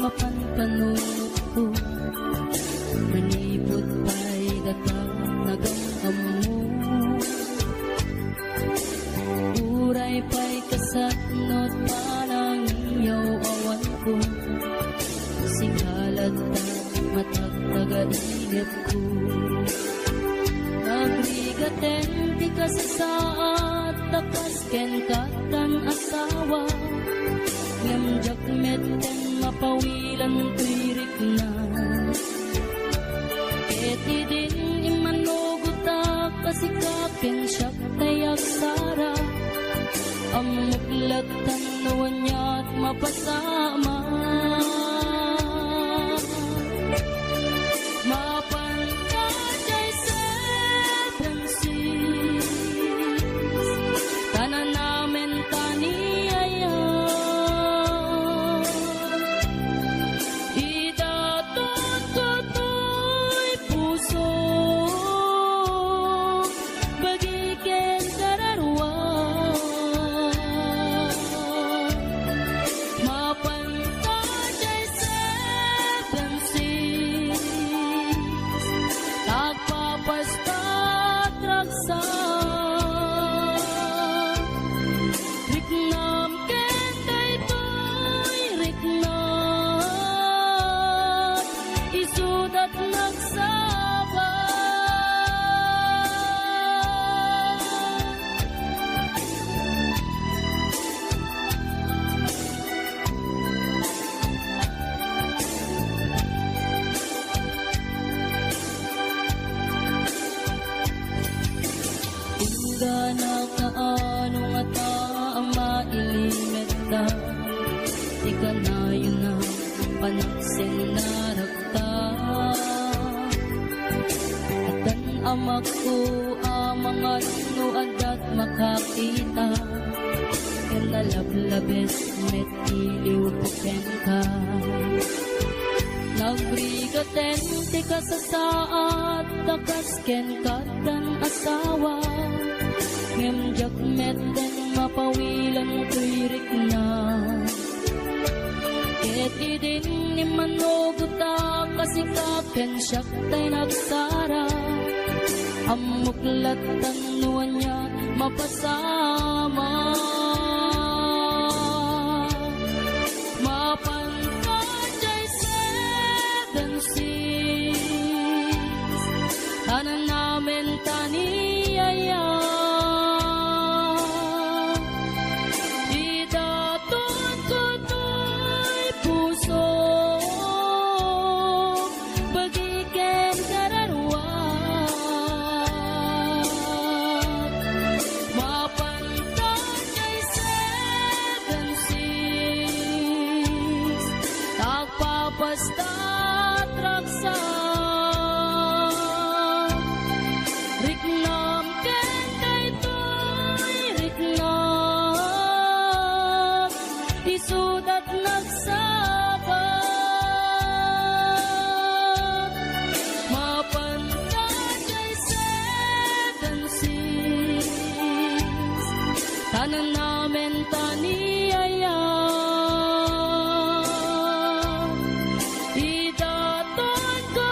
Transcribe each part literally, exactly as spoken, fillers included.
mapanpanunotko. Manipud pay data nagam-ammo. Uray pay kasano panangiyaw-awanko. Sika latta matagtagainepko. Nagrigaten ti kasasaad ta kas kenka tan asawa. Ngem diak metten mapawilan toy rikna. Ket idin immanugotak a sika ken siak tay agsara. Ammok lattan no aniat mapasamak. Mapan ka jay seven six, kananamen ta ni aya. Idaton ko toy puso, bagi ken kararua. Mapan ka jay seven six, agpapastat ragsak. Riknam ken daytoy riknam, isudat nagsaba. Inggana kaano ngata a mailimetta ti kanayon a panagsennarakta. Addan amakko a mangan no addat makakita, ken nalablabes met iliwko kenka. Nagrigaten ti kasasaad ta kas kenka tan asawa, ngem diak metten mapawilan toy rikna. Ket idin immanugotak a sika ken siak tay nagsara, ammok lattan no ania mapasamak. Mapan ka jay seven six, kananamen ta ni aya. Idaton ko toy puso, bagi ken kararua. Mapan ka jay seven six, agpapastat ragsak. Riknam ken daytoy riknam, isudat nagsaba. Mapan ka jay seven six, kananamen ta ni aya. Idaton ko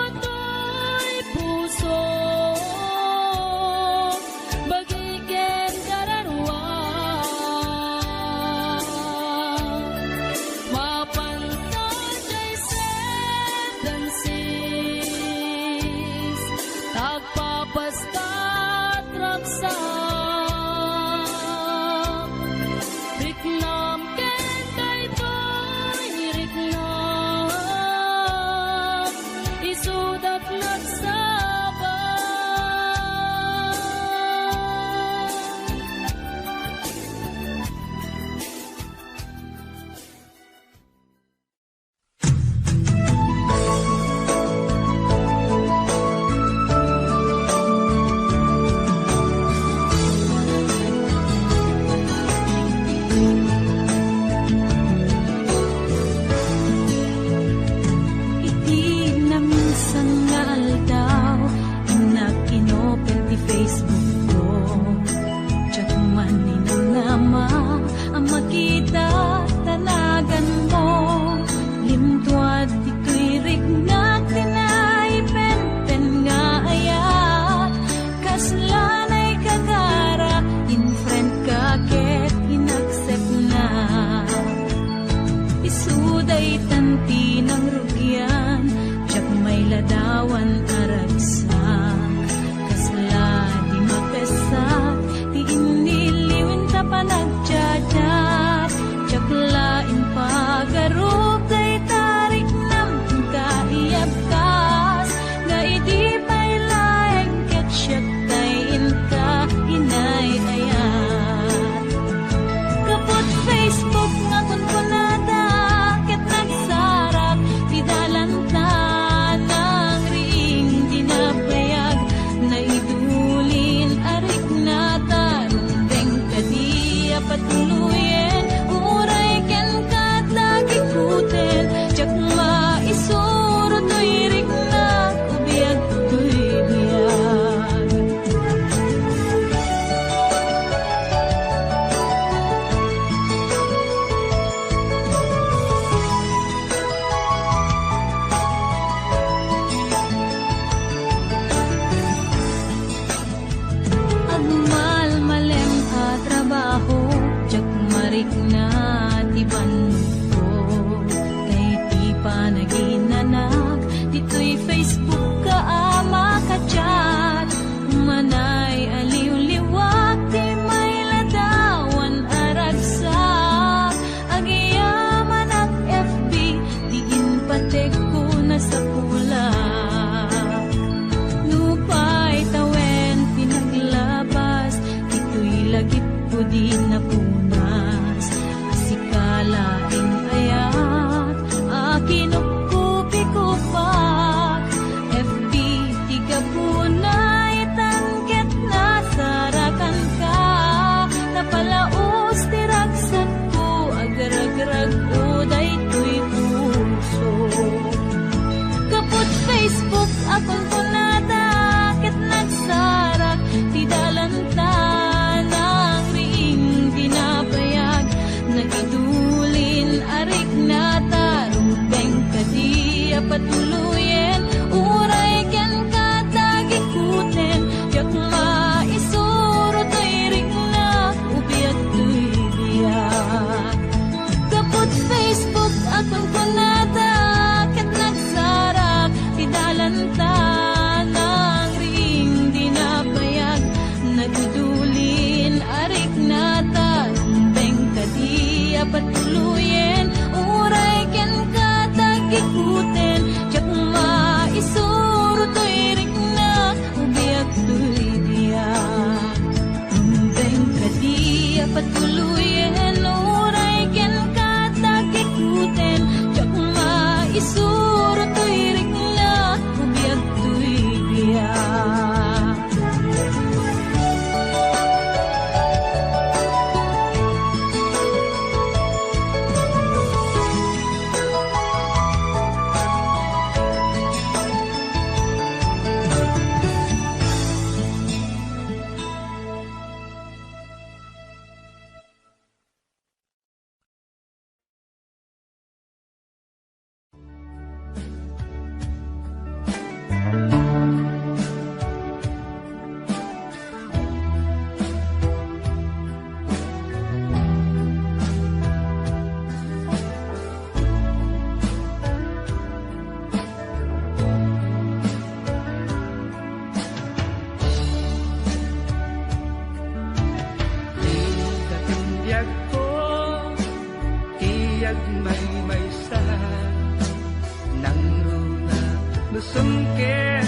Sungkit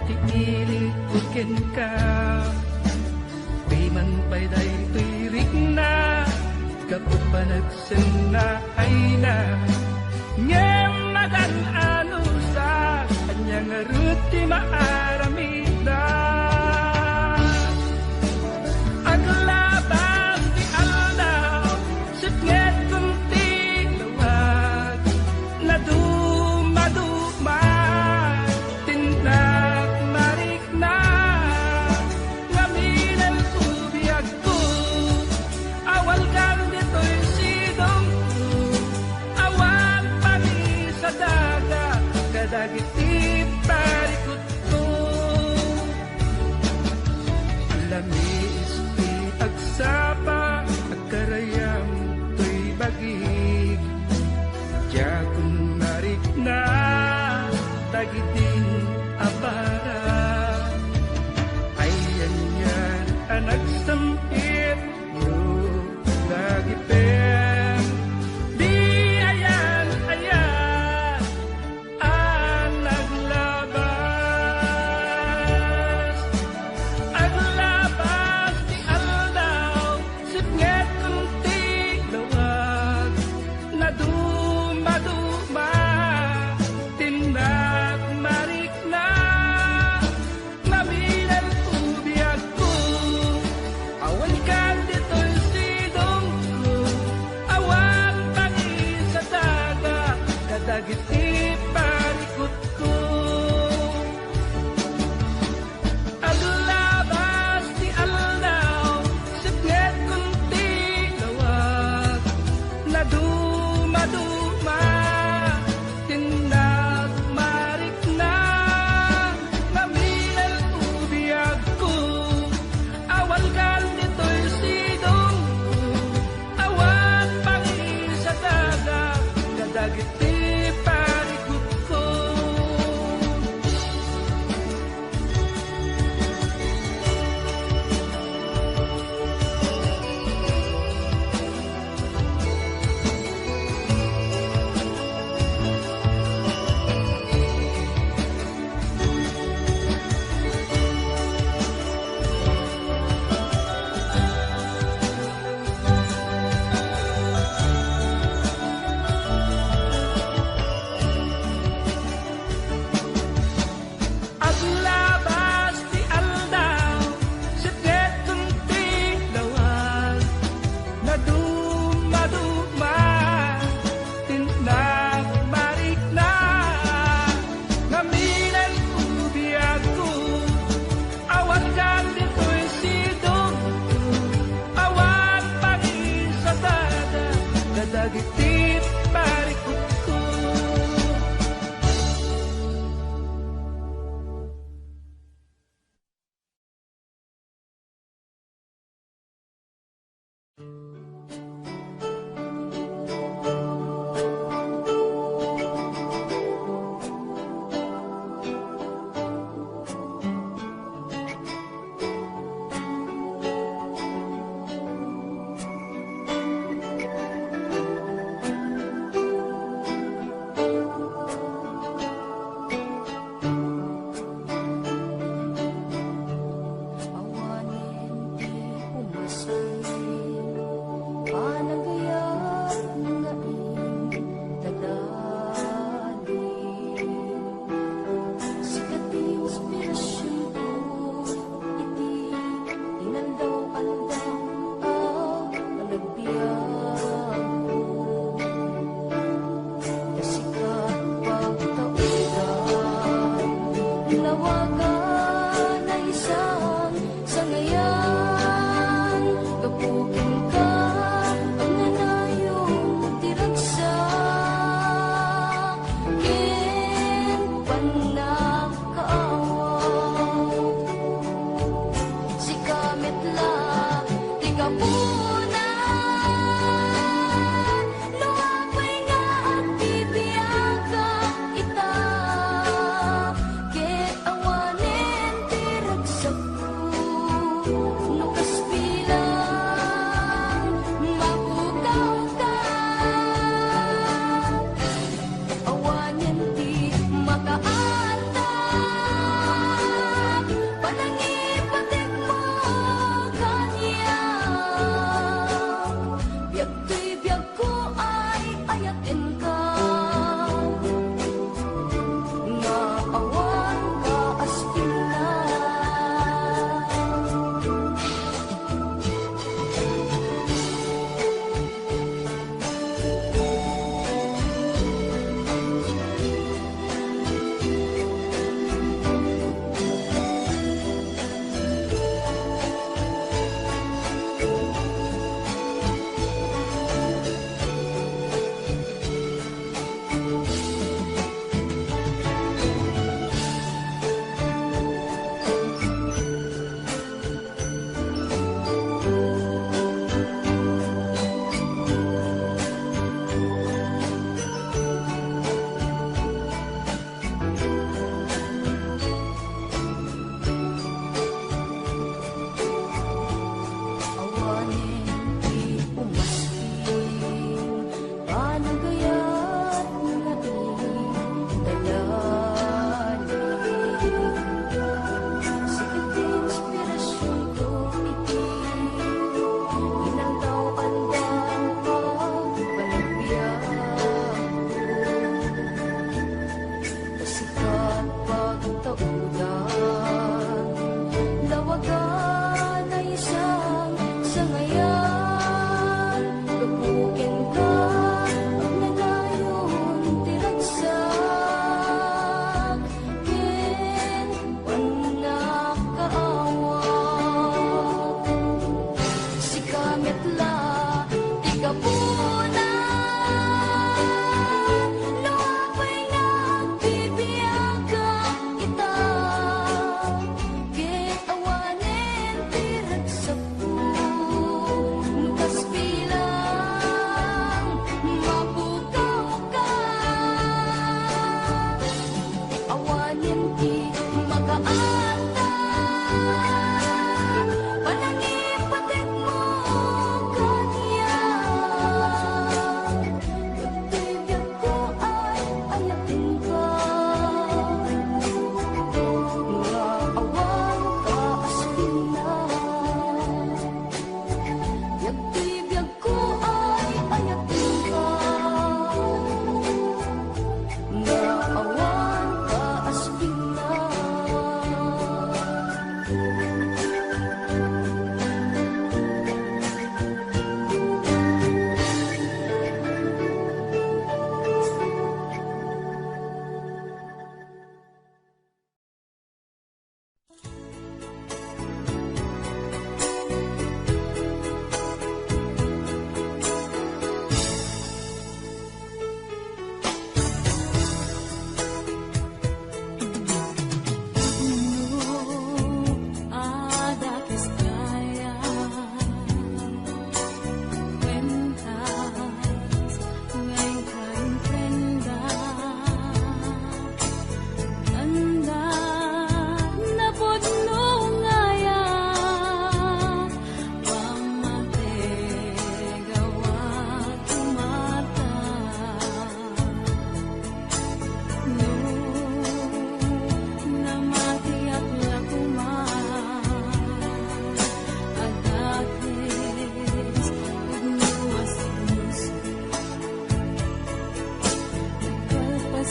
ti ilikko kenka. Piman pay daytoy rikna, gapu panagsenna ayna. Ngem madan-anusa, ania ngarud ti maaramidda? Aglabas ti aldaw, sipngetkon ti lawag. Nadumaduma ti nagmarikna, ngamin ti biagko. Awalkan ditoy sidongko, awan pangisadaga kadagiti parikutko. Lamiis ti agsapa, agkarayam toy bagik. Diakon marikna dagiti apara. Ayan-yan a nagsempit, no, dagiti di ayan-ayan a naglabas. Aglabas ti aldaw, sipngetkon ti lawag. Nadumaduma ti nagmarikna. Mabilin ti biagko, awan kan ditoy sidongko, awan pangisadaga kadagiti parikutko. Aglabas ti aldaw, sipngetkon ti lawag, nadumaduma ti nagmarikna. Mabilin ti biagko, awan kan ditoy sidongko, awan pangisadaga kadagiti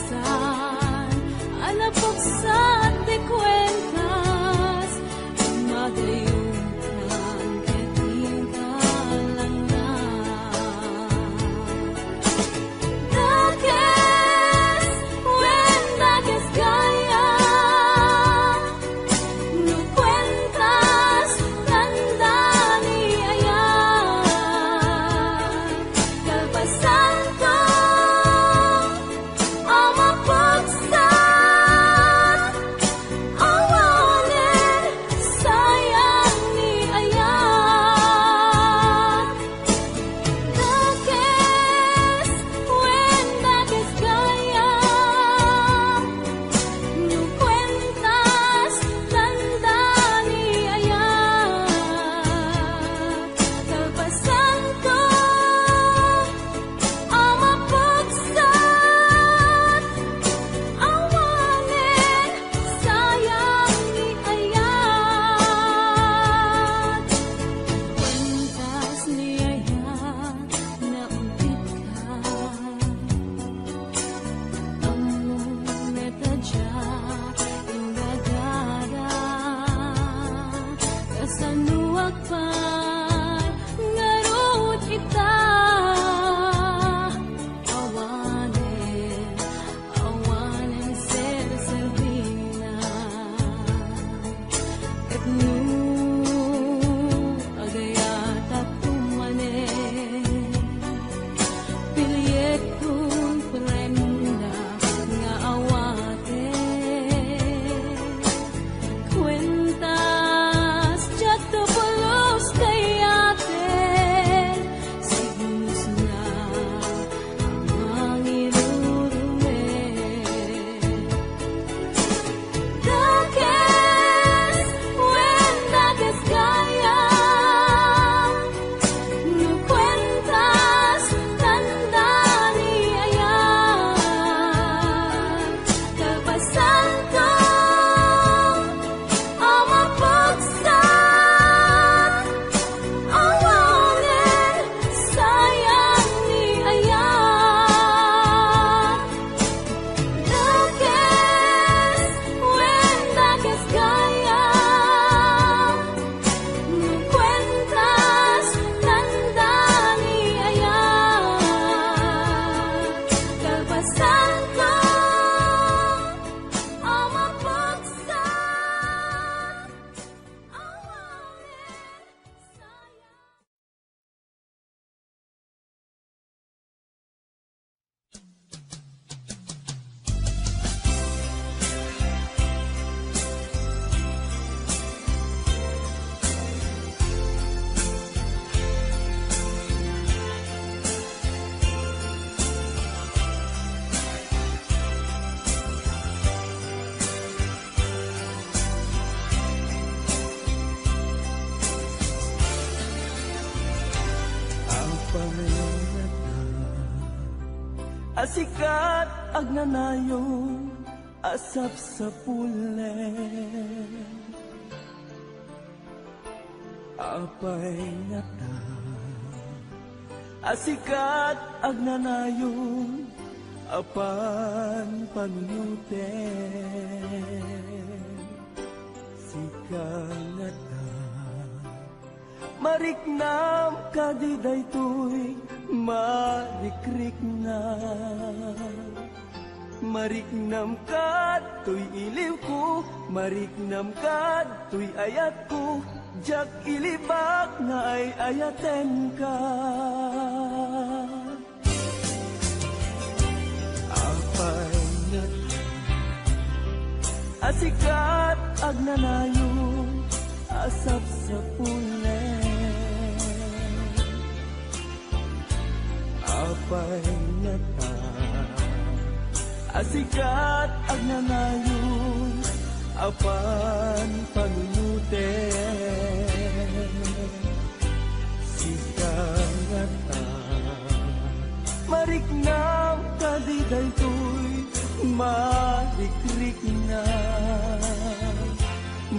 San a napuksan ti kuentas, madayutan ket inkalangan. Dakes wen dakes gayam, no kuentas tanda ni ayat, kalpasanto a mapuksan, awanen sayang ni ayat. Dakes wen dakes gayam, no kuentas tanda ni ayat, kalpasanto a mapuksan, awanen sayang ni ayat. Kuentas ni ayat, nauntit ka. Ammom met a diak indagada, kasanoak pay ngarud ita? Awanen, awanen serserbina. Ket no agayatak manen, pilietkon prenda nga awaten. Kuentas diakto pulos kayaten, sigmusna a mangirurumek. Dakes wen dakes gayam, no kuentas tanda ni ayat, kalpasanto a mapuksan, awanen sayang ni ayat. Dakes wen dakes gayam, no kuentas tanda ni ayat, kalpasanto a mapuksan, awanen sayang. Apay ngata a sika ti agnanayon a sapsapulen? Apay ngata a sika ti agnanayon a panpanunuten? Sika ngata, mariknam kadi daytoy marikrikna? Mariknam kadtoy iliwko, mariknam kadtoy ayatko, diak ilibak nga ay-ayatenka. Apay ngata a sika ti agnanayon a sapsapulen? Apay ngata a sika ti agnanayon a panpanunuten? Sika ngata, mariknam kadi daytoy marikrikna?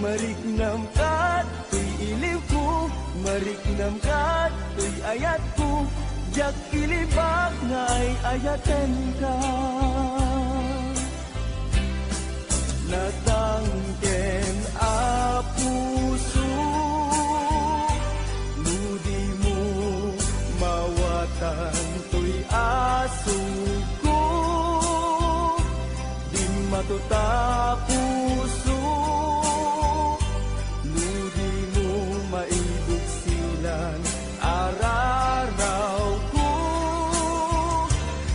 Mariknam kadtoy iliwko, mariknam kadtoy ayatko, diak ilibak nga ay-ayatenka. Tuta puso, no di mo maibuksilan, ararawko.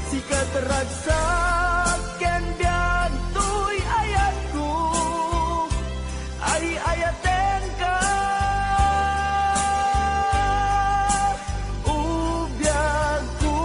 Sikat ragsak ken biag toy ayatko, ay-ayatenka, o biagko.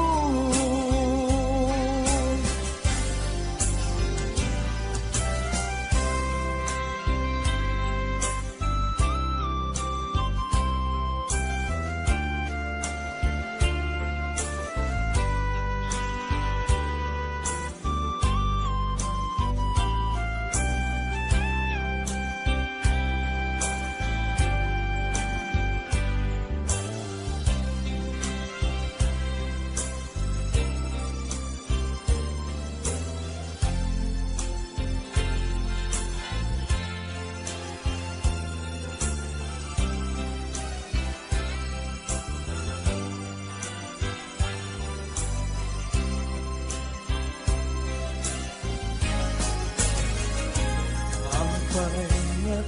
Ang pangat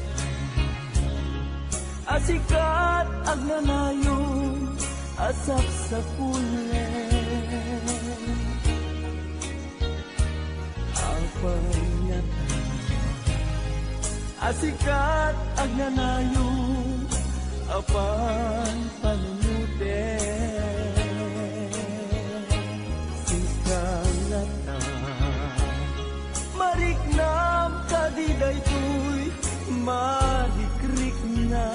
a sikat agnanayon a sapsapulen. Apay ngata a sikat agnanayon a panpanunuten. Sika ngata, mariknam kadi daytoy marikrikna?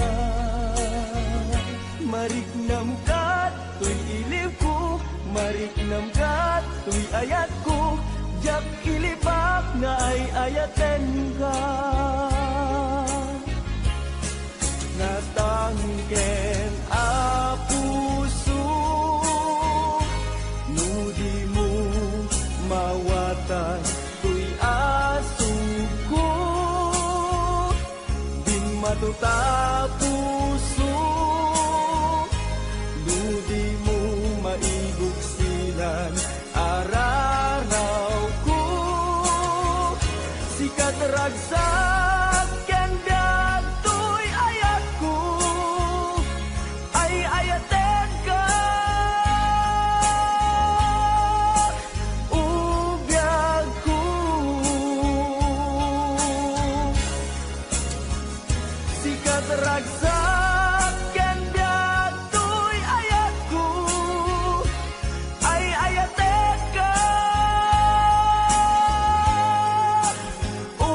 Mariknam kat toy iliwko, mariknamka toy ayatko, diak ilibak nga ay-ayatenka. Natangken a puso, no di mo mawatan toy asugko. Dimmato ta puso, no di mo maibuksilan, ararawko. Sikat ragsak ken biag toy ayatko, ay-ayatenka, o biagko. Sikat ragsak ken biag toy ayatko, ay-ayatenka, o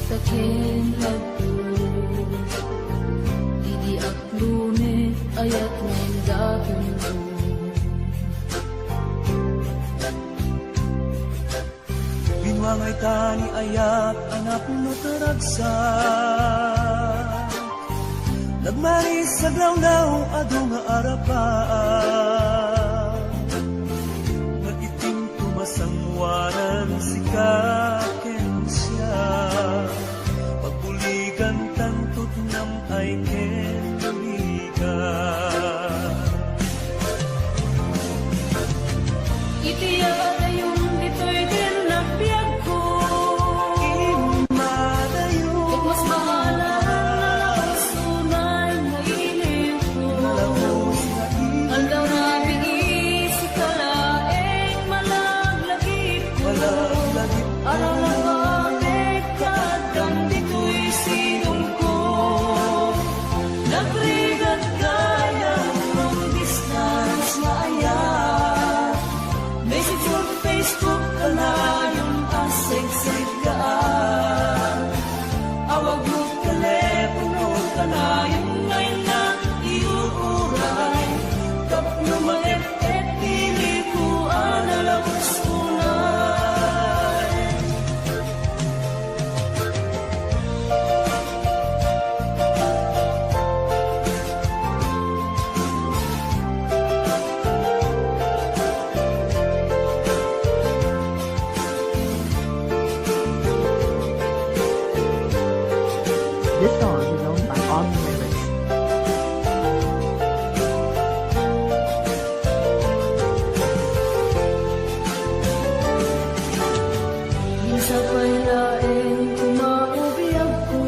Ta ken nagtulog, idi aklone, ayat nga indaton ko. Binuangay ta ni ayat a napno ta ragsak. Nagmaris aglawlaw adu nga arapaak. Nga itim tumasanguanan sika ken siak. Pagbuligan tanto ti nam-ay ken ligat. Iti adayon ditoy ken nagbiagko. Iti adayon. Ket mas maala nga unay nga iliwko. Aldaw rabii sika laeng malaglagipko. Malaglagipko. Ararabakek Kaaddan ditoy sidongko, nagrigat gayam long distance nga ayat. Message on Facebook kanayon a segseggaan. Awag no telepono kanayon nga innak iuray. Tapno maep-ep ti iliko a nalaus unay. This song is owned by Augie Lyrics. Minsan pay laeng kumabiagko.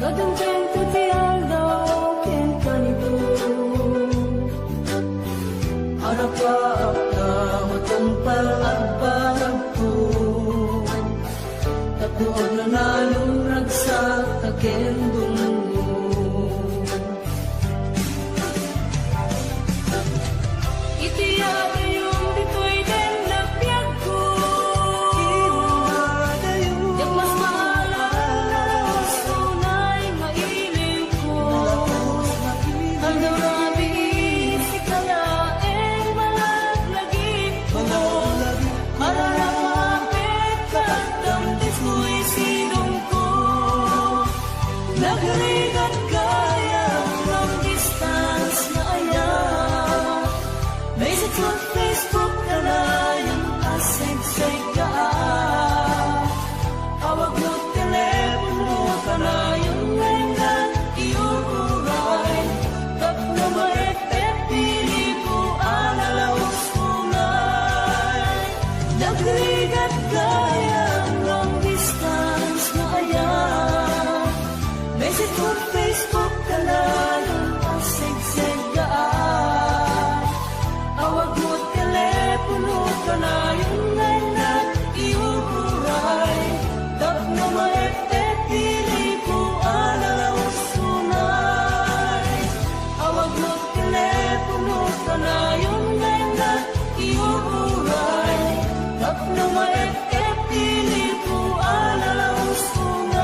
Kadengdengto ti aldaw ken kanito. Arapaak ta matungpal agparagko. Tapno agnanayon ragsak ta ken dumngog. Iti adayon ditoy ken nagbiagko. Iti adayon. Diak mas maala a nalaus unay nga iliwko. Nalaus nga iliwko. Aldaw rabii sika laeng malaglagipko. Malaglagipko. Ararabakek Kaaddan ditoy sidongko. Nagrigat gayam long distance nga ayat. Message on Facebook kanayon a segseggaan. Awag no telepono kanayon nga innak iuray. Tapno maep-ep ti iliko a nalaus unay. Nagrigat gayam long distance nga ayat. Message on Facebook kanayon a segseggaan. Awag no telepono kanayon nga innak iuray. Tapno maep-ep ti iliko a nalaus unay. Awag no telepono kanayon nga innak iuray. Tapno maep-ep ti iliko a nalaus unay.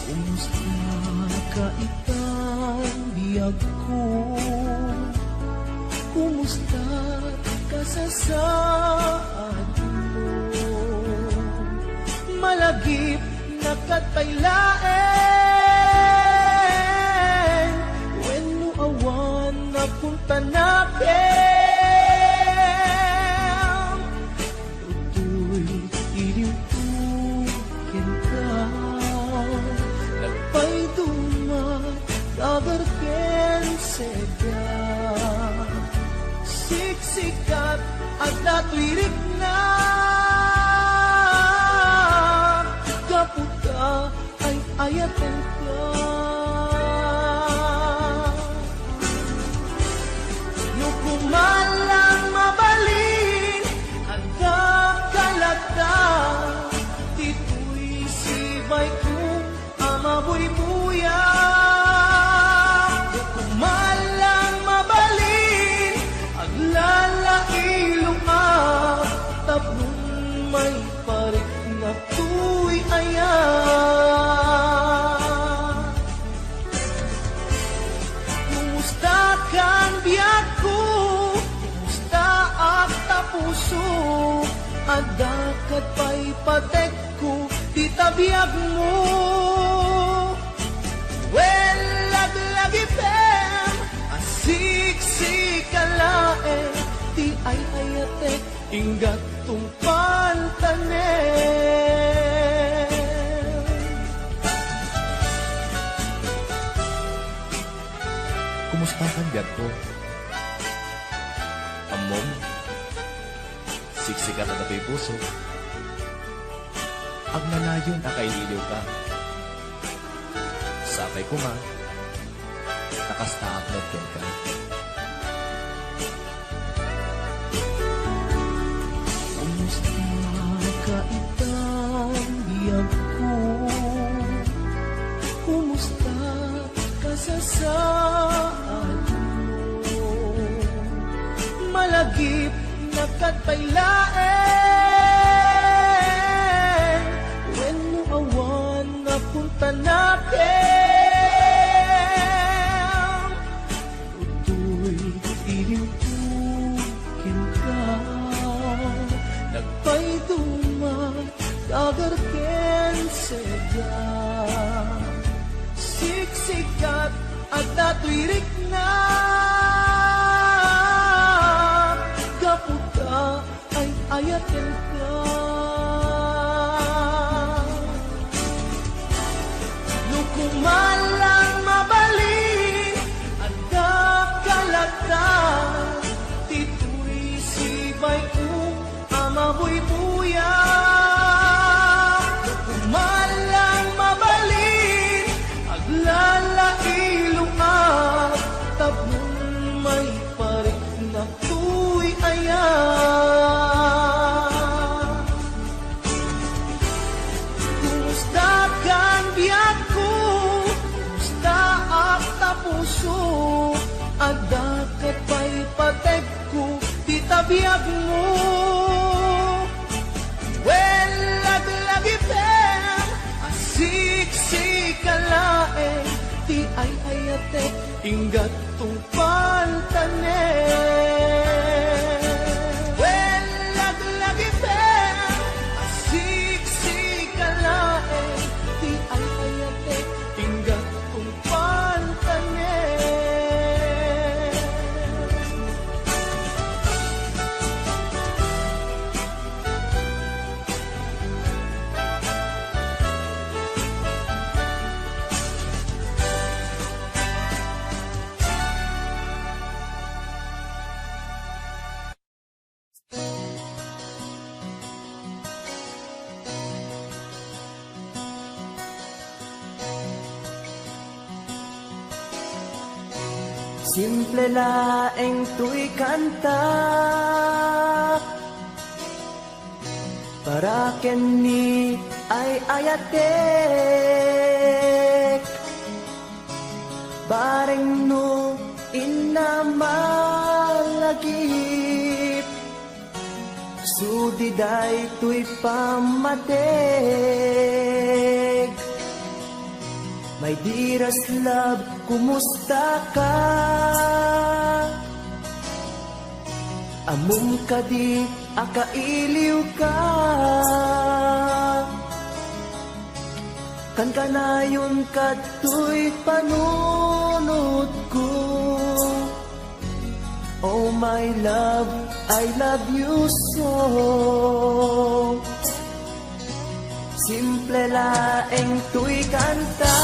Kumusta ka itang biag ko? Kumusta ka sa saad ko? Mala- Agip na kat pay laeng, wenno awan napuntanakem. Toy iliwko kenka, nagpayduma dagar ken seda. Siksikat, adda toy rikna, gapu ta ay-ayatenka. No kumalang mabalin, adda kalata, ditoy sibayko a mabuybuya. No kumalang mabalin, aglalailongak tapno maipariknak toy ayat. Kumusta kan biagko? Kumusta ak ta puso? Adda kat pay patekko dita biagmo? Wen, laglagipem a siksika laeng ti ay-ayatek, inggat tungpaltanem. Kumusta kan biagko? Ammom, siksikat a datoy puso. Agnanayon a kailiwka. Sapay koma, ta kasta ak met kenka. Kumusta ka itan biagko? Kumusta kasasaadmo? Malagip na kat pay laeng, wenno awan napuntanakem. Toy iliwko kenka, nagpayduma dagar ken seda. Siksikat, adda toy rikna, gapu ta ay-ayatenka. No kumalang mabalin, adda kalata, ditoy sibayko a mabuybuya. No kumalang mabalin, aglalailongak tapno maipariknak toy ayat. Kumusta kan biagko? Kumusta ak ta puso? Adda ket pay pategko dita biagmo? Wen, laglagipem a siksika laeng ti ay-ayatek, inggat tungpaltanem. Wen, laglagipem a siksika laeng ti ay-ayatek, inggat tungpaltanem. Simple laeng toy kanta para ken ni ay-ayatek. Bareng no inna malagip, sudi daytoy pammateg. My dearest love, kumusta ka? Ammom kadi a kailiwka? Kankanayon kadtoy panunotko. Oh my love, I love you so. Simple laeng toy kanta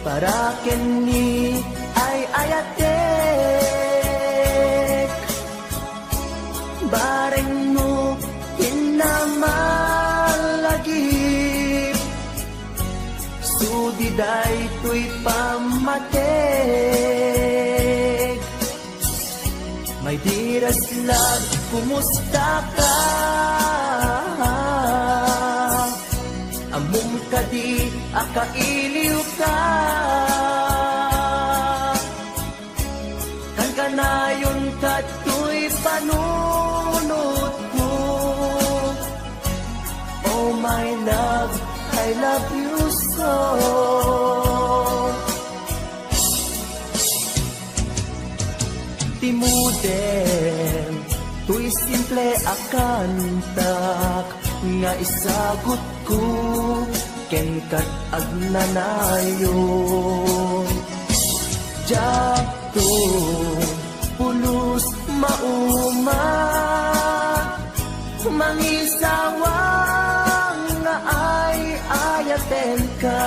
para ken ni ay-ayatek. Bareng no kinnamalagip, sudi daytoy pammateg. My dearest love, kumusta ka? Ammom kadi a kailiwka? Kankanayon kadtoy panunotko. Oh my love, I love you so. Ti modem toy simple a kantak nga isagutko kenka ket agnanayon. Diakto pulos mauma, mangisawang nga ay-ayatenka.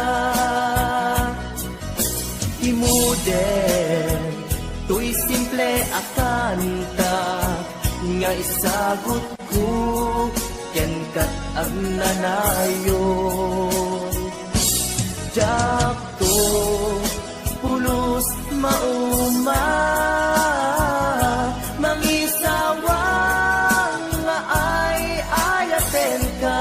Ti modem toy simple a kanta nga isagutko kenka ket agnanayon. Diakto pulos mauma, mangisawang nga ay-ayatenka.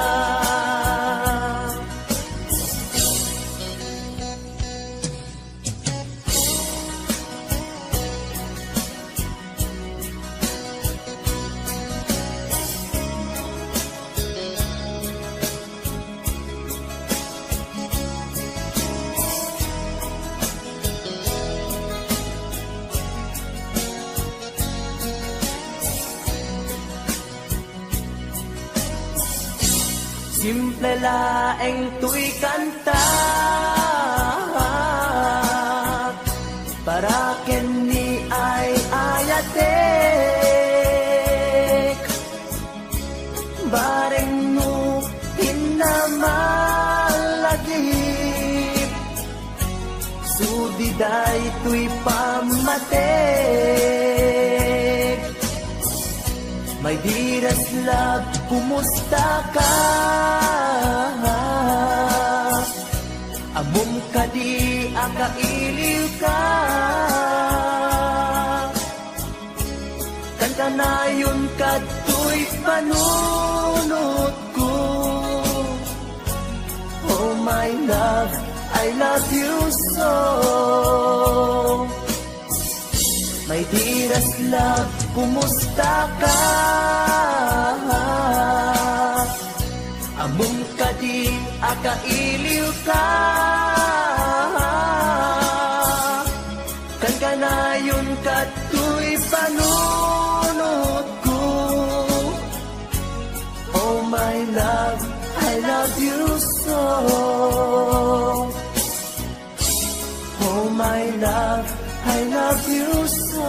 Simple laeng toy kanta para ken ni ay-ayatek. Bareng no kinnamalagip, sudi daytoy pammateg. My dearest love, kumusta ka? Ammom kadi a kailiwka? Kankanayon kadtoy panunotko. Oh my love, I love you so. My dearest love, kumusta ka? Ammom kadi a kailiwka? Kankanayon kadtoy panunotko. Oh my love, I love you so. Oh my love, I love you so.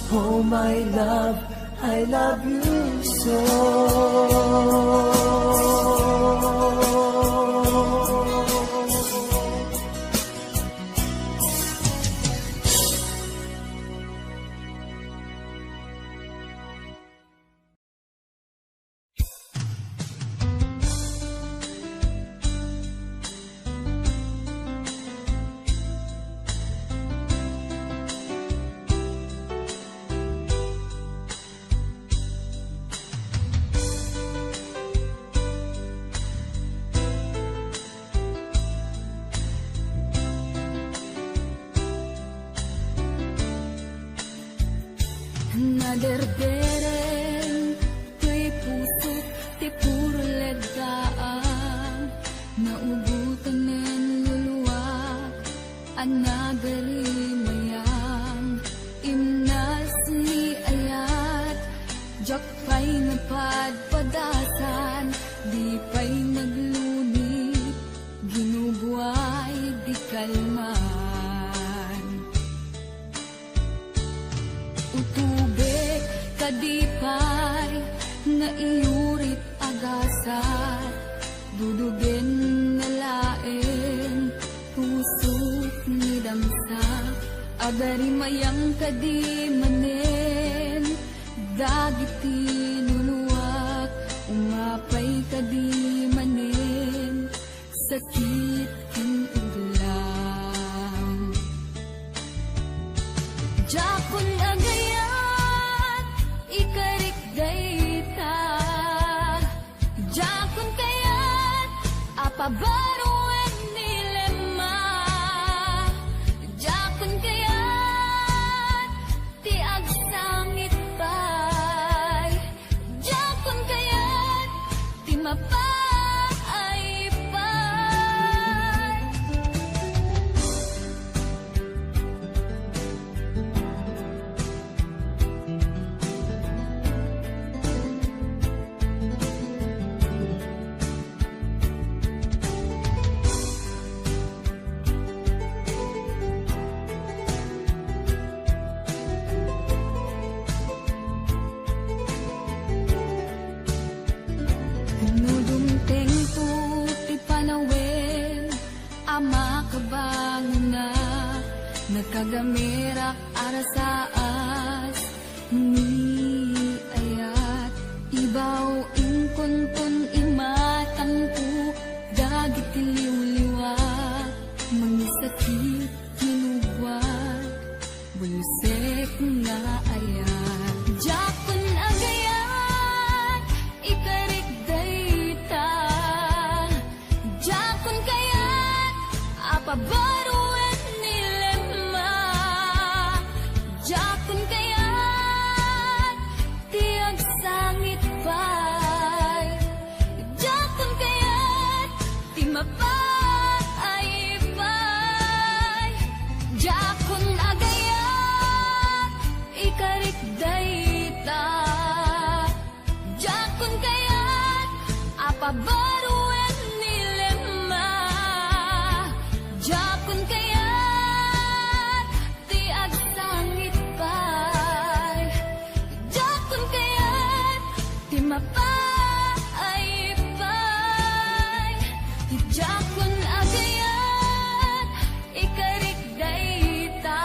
Oh my love, I love you so. Naderdereng toy pusok ti puro leddaang, naugotanen luluak a nagarimayam, imnas ni ayat, diak pay napa Di pay nga iyurit a gasat, dudugen na laeng pusok ni damsa. Agarimayang kadi manen dagiti luluak, umapay kadi manen sakit ken iglam. Diakon agayat, ikarik dayta. Diakon kayat a pabaruen ni Lemma. Diakon kayat ti agsangit pay. Diakon kayat ti mapaay pay. No dumtengto ti panawen a makabangona, nakagamerak a rasaas ni ayat. Ibaw inkonton imatangko dagiti liwliwa, mangisakit kinugwa, bulsek nga ayat. Diakon agayat, ikarik dayta. Diakon kayat a pabaruen ni Lemma. Diakon kayat ti agsangit pay. Diakon kayat ti mapaay pay. Diakon agayat, ikarik dayta. Diakon kayat a pabaruen ni Lemma. Diakon kayat ti agsangit pay. Diakon kayat ti mapaay pay. Diakon agayat, ikarik dayta.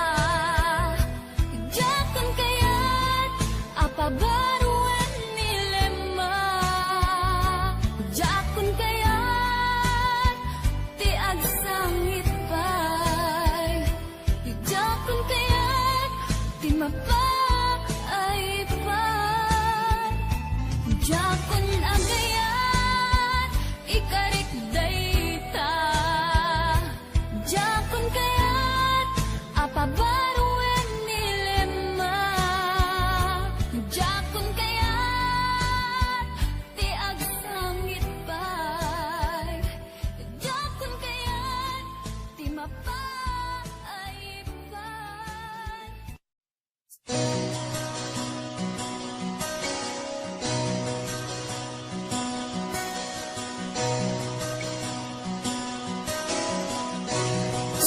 Diakon kayat a pabaruen ni Lemma. Diakon kayat ti agsangit pay. Diakon kayat ti mapaay pay. Diakon agayat, ikarik dayta. Diakon kayat a pabaruen ni Lemma. Diakon kayat ti agsangit pay. Diakon kayat ti mapaay pay.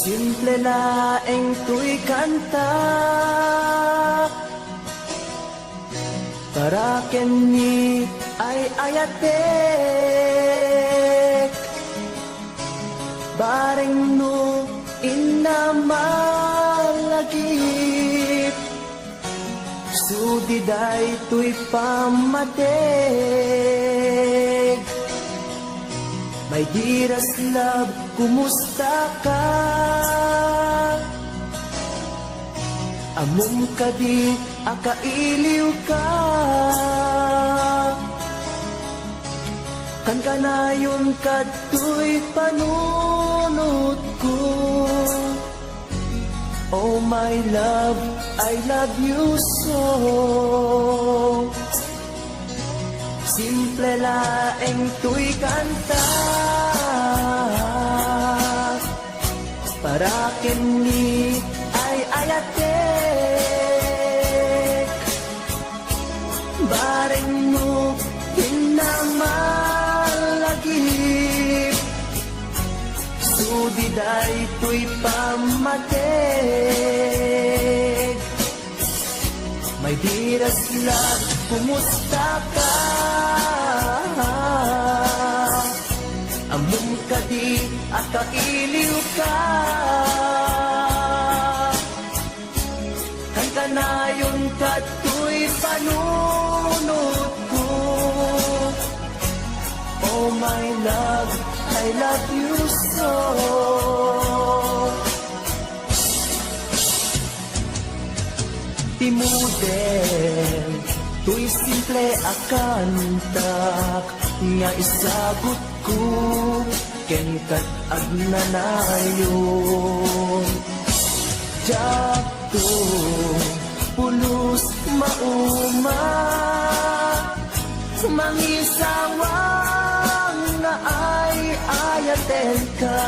Simple laeng toy kanta para ken ni ay-ayatek. Bareng no inna malagip, sudi daytoy pammateg. My dearest love, kumusta ka? Ammom kadi a kailiwka? Kankanayon kadtoy panunotko. Oh my love, I love you so. Simple laeng toy kanta para ken ni ay-ayatek. Bareng no inna malagip, sudi daytoy pammateg. My dearest love, kumusta ka? Ammom kadi a kailiw ka? Kankanayon kadtoy panunotko. Oh my love, I love you so. Ti model, toy simple a kantak nga isagutko, ken kat agnanayon. Diakto pulos mauma, mangisawang nga ay-ayatenka.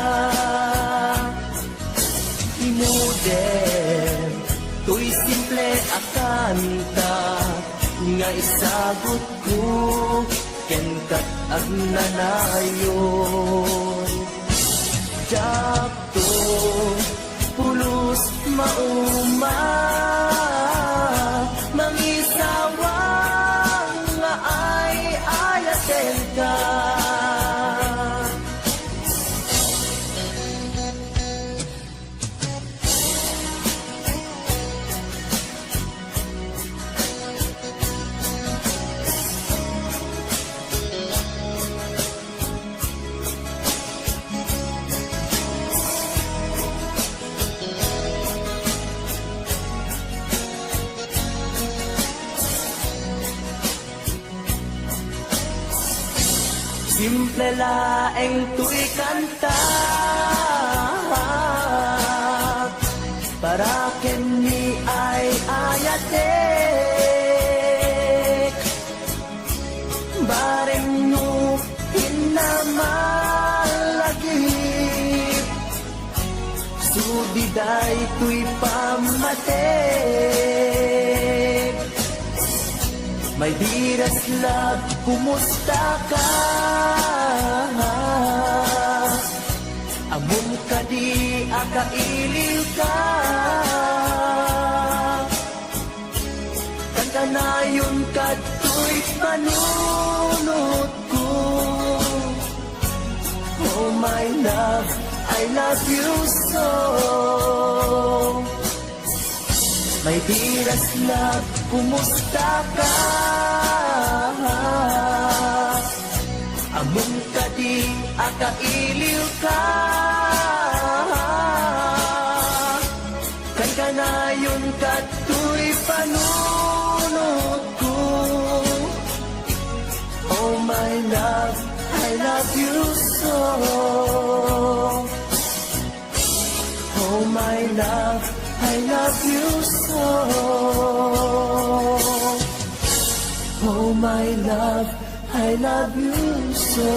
Ti model, toy simple a kanta nga isagutko, ken kat agnanayon. Diakto pulos mauma, mangisawang nga ay-ayatenka. Simple laeng toy kanta para ken ni ay-ayatek. Bareng no innamalagip, sudi daytoy pammatek. My dearest love, kumusta ka? Ammom kadi a kailiw ka? Kankanayon kadtoy panunotko. Oh my love, I love you so. My dearest love, kumusta ka? Ammom kadi a kailiw ka? Kankanayon kadtoy panunotko. Oh my love, I love you so. Oh my love, I love you so. Oh my love, I love you so.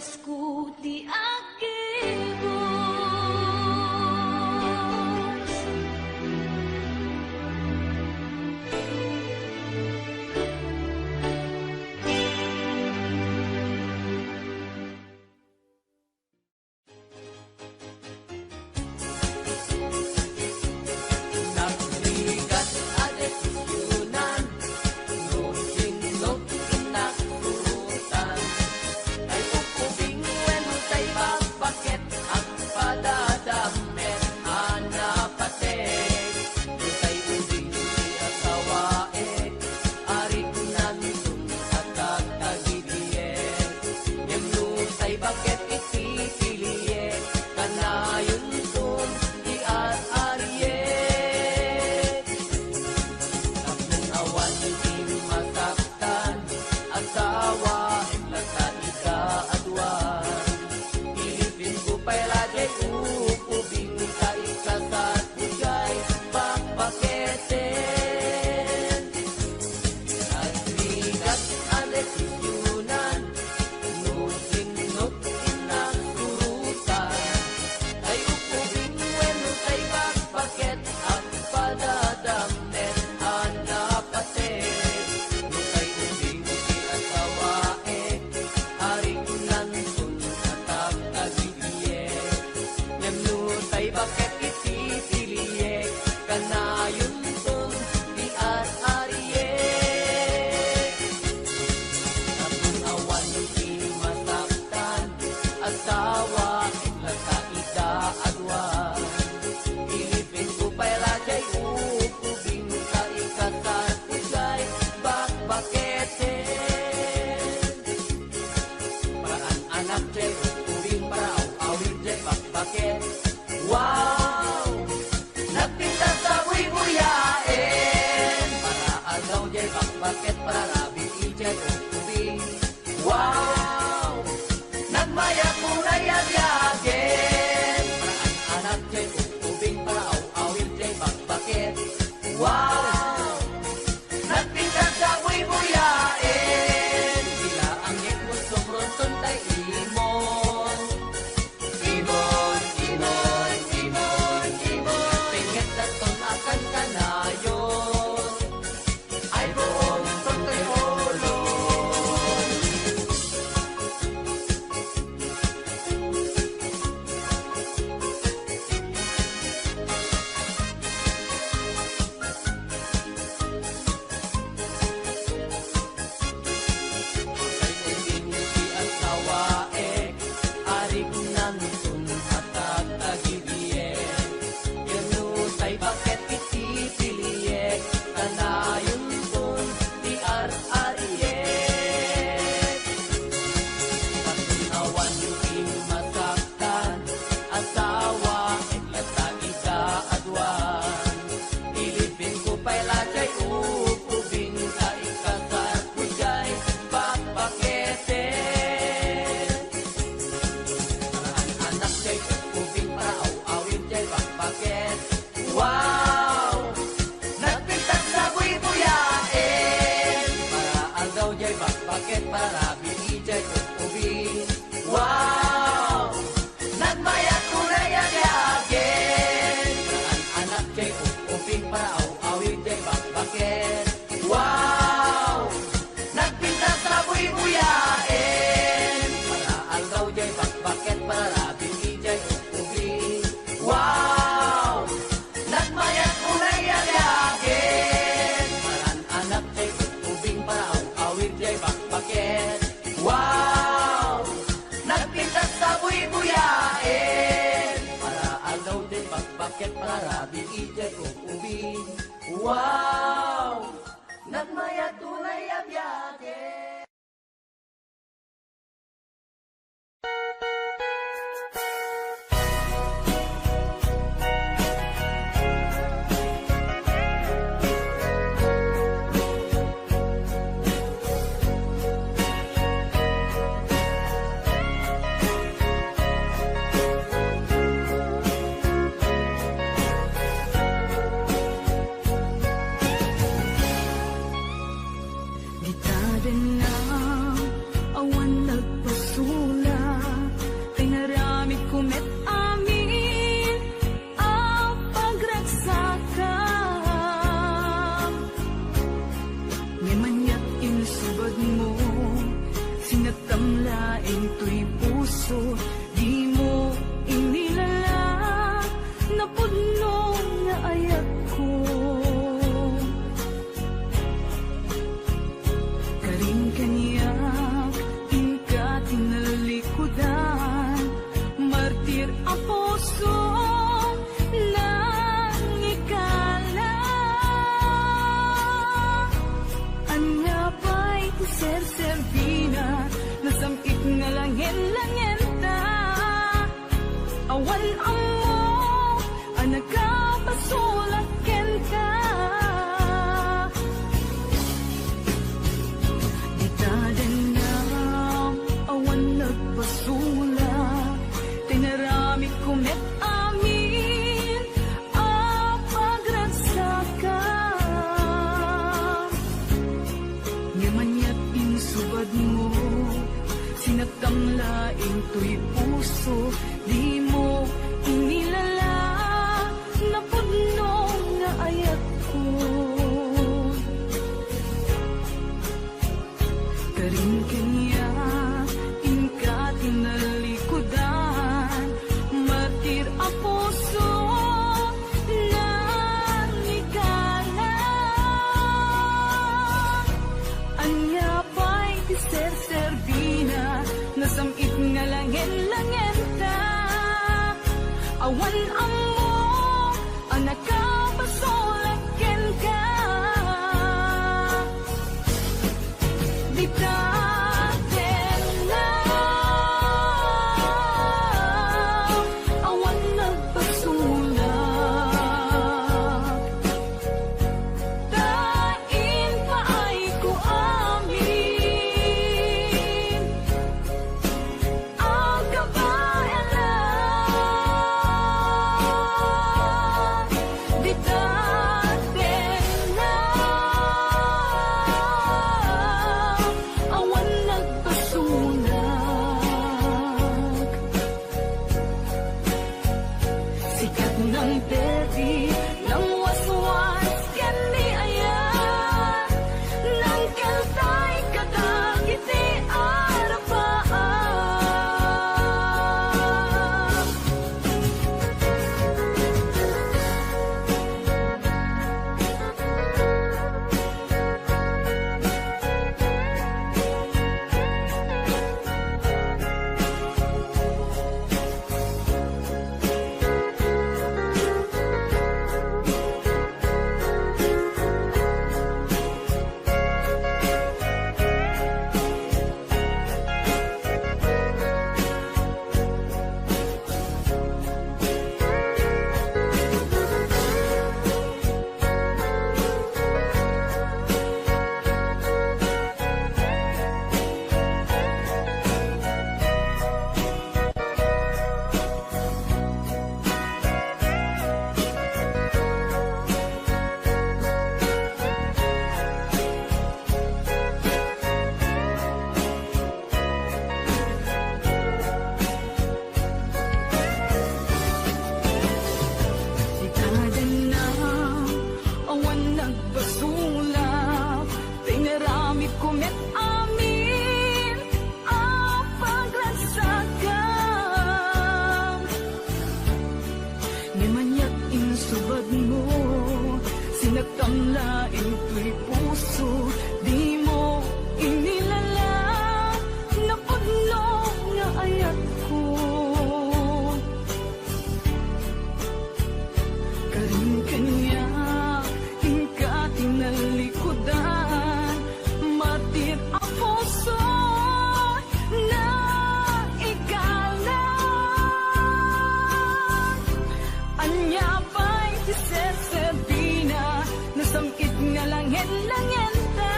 Diosku ti aggibuas. Nagrigat a desisionan, no sinno ti innak surutan. Ay ukubing wenno tay bakbaket, agpadadammet a napatek. No tay ubing ti asawaek, arignan ton a tagtagidiek. Ngem no tay baket iti piliek, kanayonton ti ar-ariek. Tapno awan ti masaktan, asawaek latta ita a dua. Ilipenko pay la jay ukubing ta ikasarko jay bakbaketen. Nagrigat a desisionan, no sinno ti innak surutan. Tay ukubing wenno tay bakbaket, agpadadammet a napatek. No tay ubing ti asawaek, arignan ton a tagtagidiek. Ngem no tay baket iti piliek, kanayonton ti ar-ariek. Tapno awan ti masaktan, asawaek latta ita a dua. Ilipenko pay la jay ukubing ta ikasarko jay bakbaketen. Paraan anak jay ukubing, para aw-awid jay bakbaket. Wow! Nagpintas a buybuyaen. Para aldaw jay bakbaket, para rabii jay ukubing. Wow! Nagmayat unay a biagen. Paraan anak jay ukubing, para aw-awid jay bakbaket. Wow! Nagpintas a buybuyaen. Bilaang ngem sumronson tay imon. Imon, imon, imon, imon. Pinget daton a kankanayon. Ay buong pagkayolon. Ay ubing ti asawaek, arignan ton a tagtagidiek. Ngem no tay baket iti piliek, kanayonton ti ar-ariek. Tapno awan ti masaktan, asawaek latta ita a dua. Ilipenko pay la jay ukubing ta ikasarko jay bakbaketen. Paraan anak jay ukubing, para aw-awid jay bakbaket. Wow! Nagpintas a buybuyaen. Para aldaw jay bakbaket, para rabii jay ukubing. Wow! Nagmayat unay a biagen. Paraan anak jay ukubing, para aw-awid jay bakbaket. Wow! Nagpintas a buybuyaen. Para aldaw jay bakbaket, para rabii jay ukubing. Wow! Nagmayat unay a biagen. Paraan anak jay ukubing, para aw-awid jay bakbaket. Wow! Nagpintas a buybuyaen. Para aldaw jay bakbaket, para rabii jay ukubing. Wow! Nagmayat unay a biagen. Gitaden Awan ammo a nakapasulak kenka. Dita dengngem, awan nagpasulak. Tinaramidko met amin a pagragsakam. Ngem aniat insubadmo, sinaktam laeng toy puso, dimo inilala, napudno nga ayatko. Karin kaniak, inka tinalikudan, martir a puso, nangikana. Ania pay ti serserbina, nasam-it nga langen-langenta. Awan ammo a nakapasulak kenka. Dita dengngem, awan nagpasulak. Ta impaayko amin a kabaelan. Dita dengngem, awan nagpasulak. Sikat nang perdi, nang waswas ken ni ayat, nang keltay kadagiti arapaam. Dita dengngem, awan nagpasulak, tinaramidko met amin a pagragsakam. Ngem aniat insubadmo, sinaktam laeng toy puso, dimo inilala, napudno nga ayatko. Karin kaniak, inka tinalikudan, martir a puso, naikalan. Ania pay ti serserbina, nasam-it nga langen-langenta.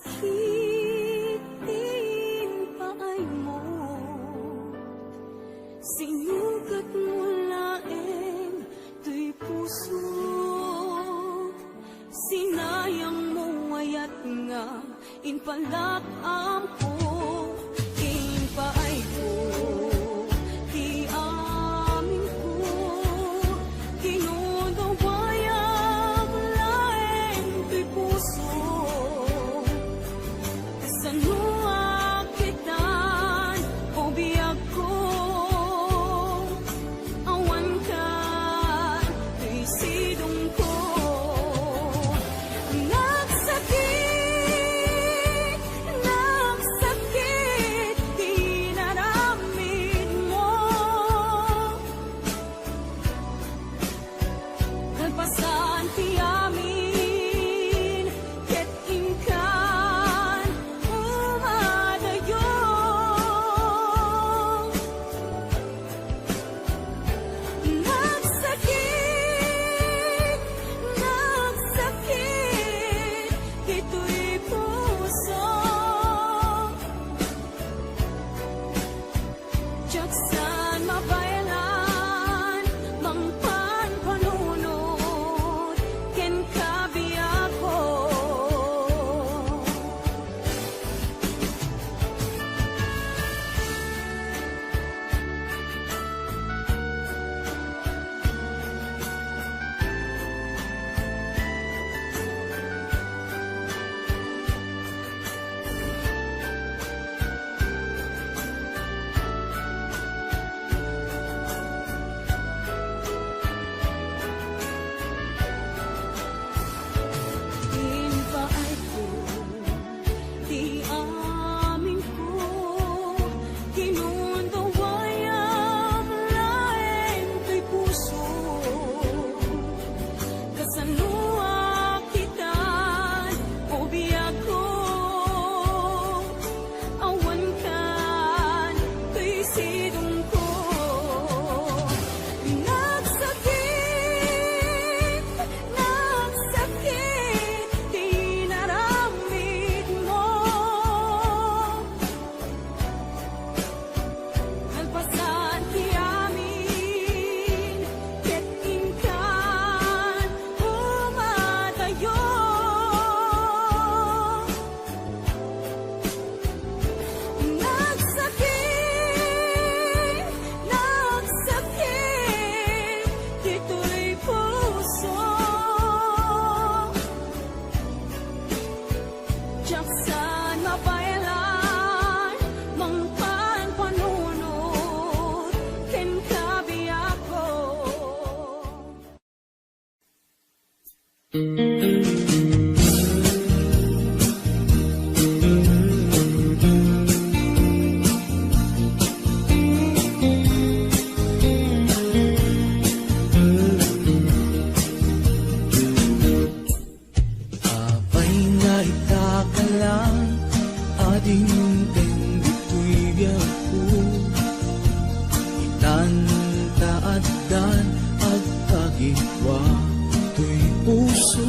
Iti impaaymo, sinukatmo laeng toy pusok, sinayangmo ayat nga impalak-amko, impaayko ti aminko, kinudawayam laeng toy puso. Kasano a kitan, o biagko, awan kan toy sidongko. Nagsakit, nagsakit ti inaramidmo. Kalpasan ti amin, ket inkan umadayo. Nagsakit, nagsakit ditoy puso. Diak san mabaelan, mangpan panunot kenka, biagko. Impaayko ti aminko, kinudawayam laeng toy puso. Kasano a kitan, o biagko, awan kan toy sidongko. Nagsakit, nagsakit ti inaramidmo. Kalpasan ti amin, ket inkan umadayo. Nagsakit, nagsakit ditoy puso. Diak san mabaelan, mangpan panunot kenka, biagko. Apay nga ita ka lang a dimteng ditoy biagko. Itan ta addan agkagipua toy puso.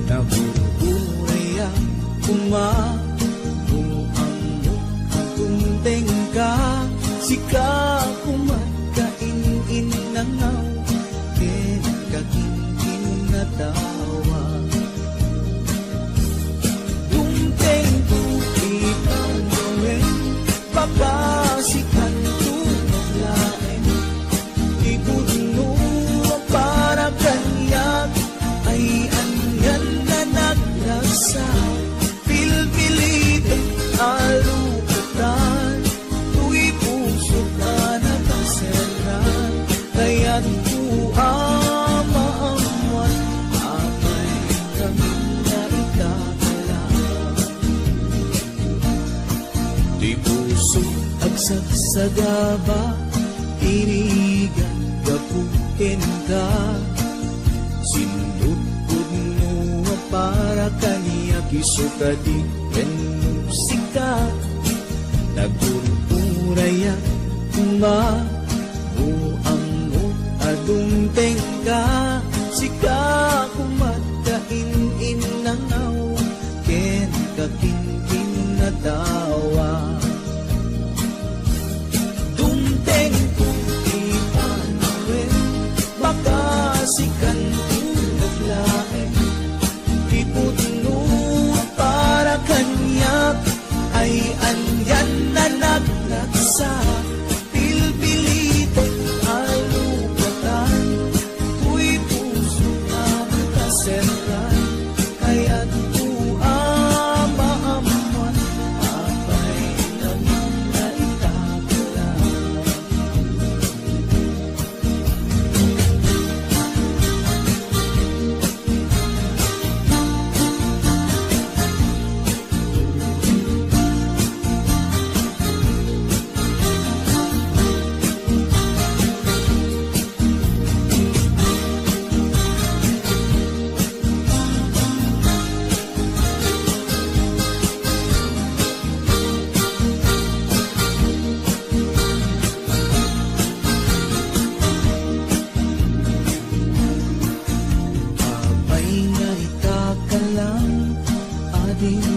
Nagur-urayak koma no ammok a dumtengka. Sika koma ta in-innangaw ken kakinkinatawa. Dumtengko ti pagawem, pakasikanto laeng ti pudno a para kaniak. Ay anian nga nagragsak, pilpiliten a lupatan, toy pusok a nakaserrang. Kayatko a maammuan, apay kami nga ita ka lang. Ti puso agsagsagaba, irigan gapu kenka. Sinudkod no a para kaniak isu kadi wenno sika. Nagur-urayak koma no ammok a dumtengka. Sika koma ta in-innangaw ken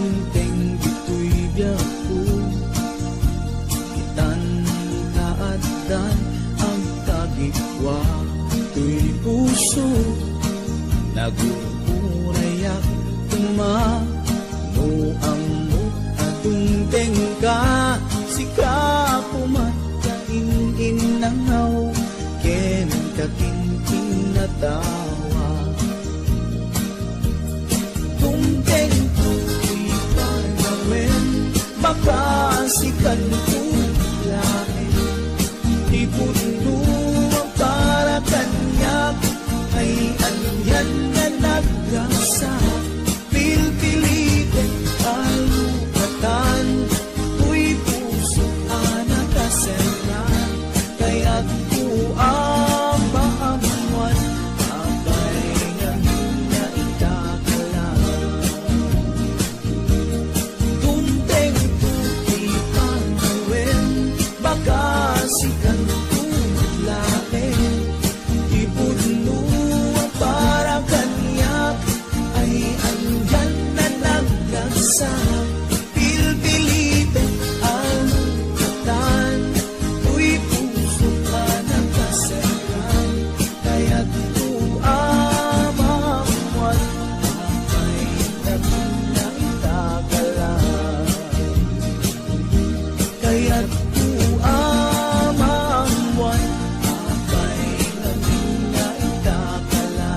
Teng ditoy biagko, kitan ta addan agtagikua toy puso. Nagurgurayak koma no ammok a tungtengka, sika koma ti in-innangaw ken kakinkinatawa. Tungteng toy panawen, makasikan laeng. Ipudno a para kaniak ay anian nga nagrasa. Pilpilitek a lukatan toy pusok a nakaserra. Kayatko a maammuan, apay ngamin nga ita ka la. Tungteng toy panawen, makasikan laeng. Ipudno a para kaniak ay anian nga nagrasa. Pilpilitek a lukatan toy pusok a nakaserra. Kayatko a maammuan, apay ngamin nga ita ka la. Kayatko a maammuan, apay ngamin nga ita ka la.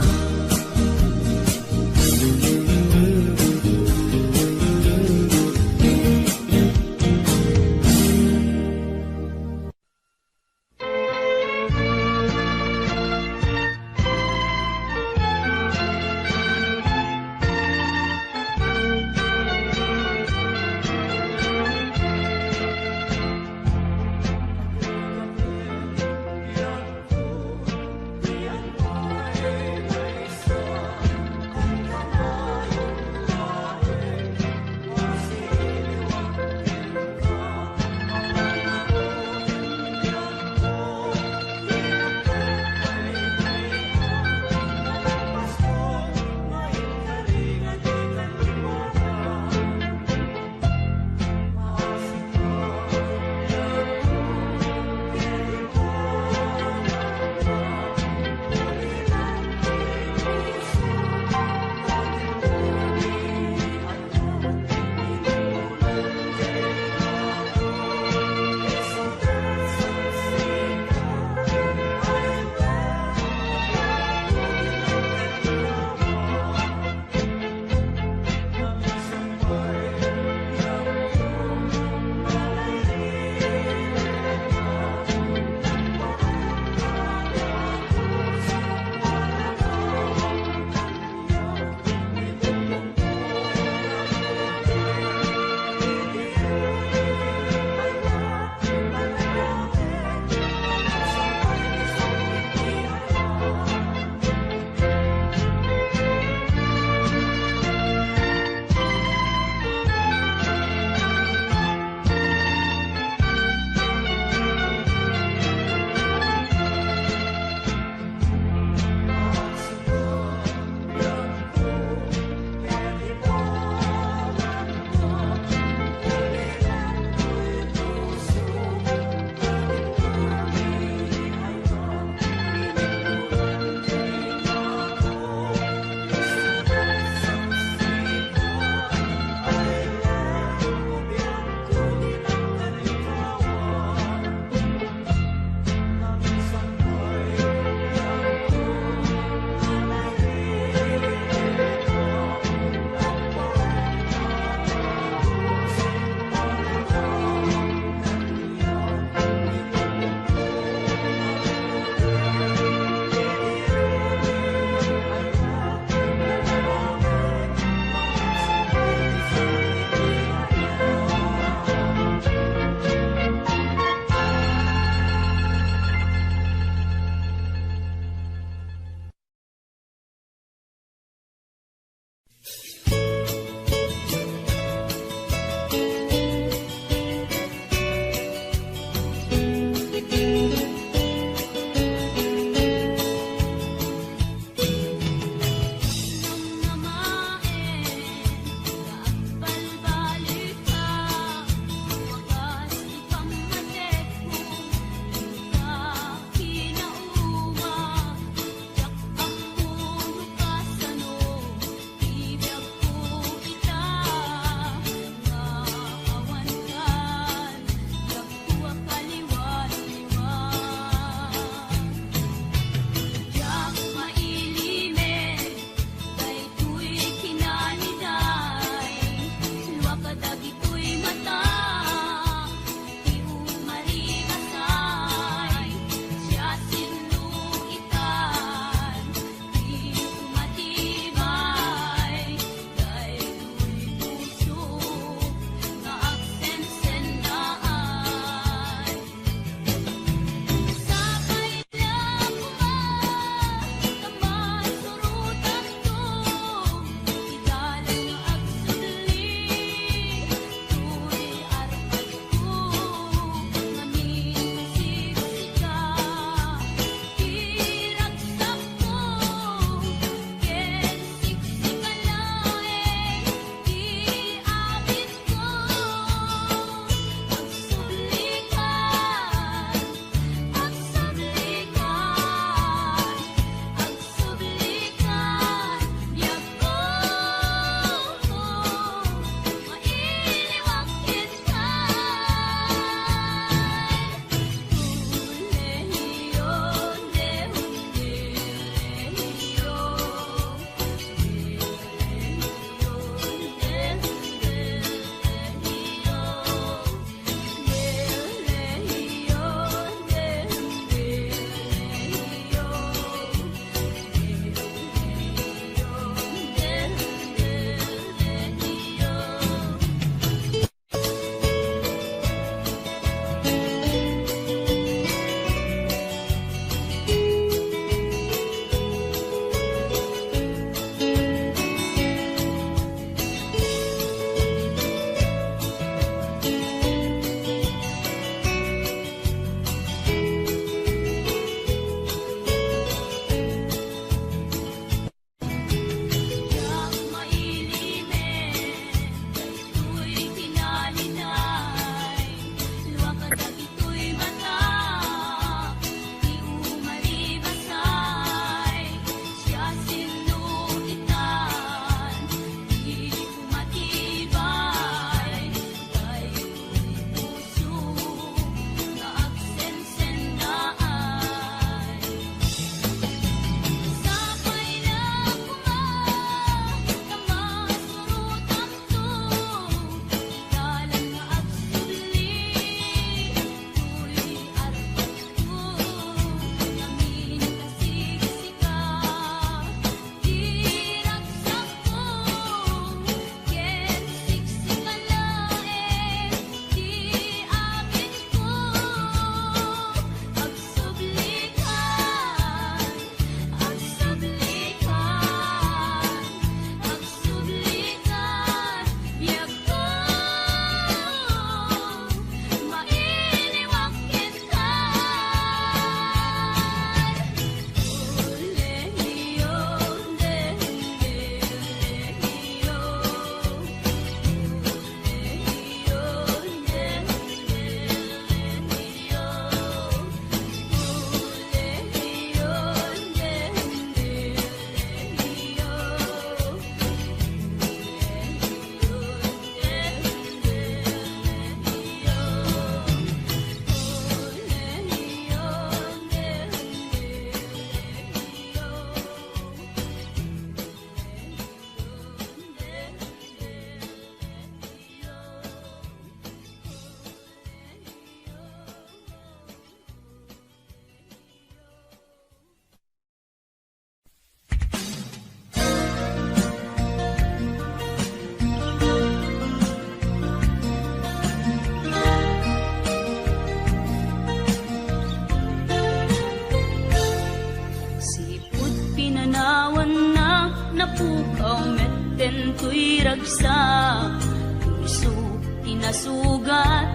sugat.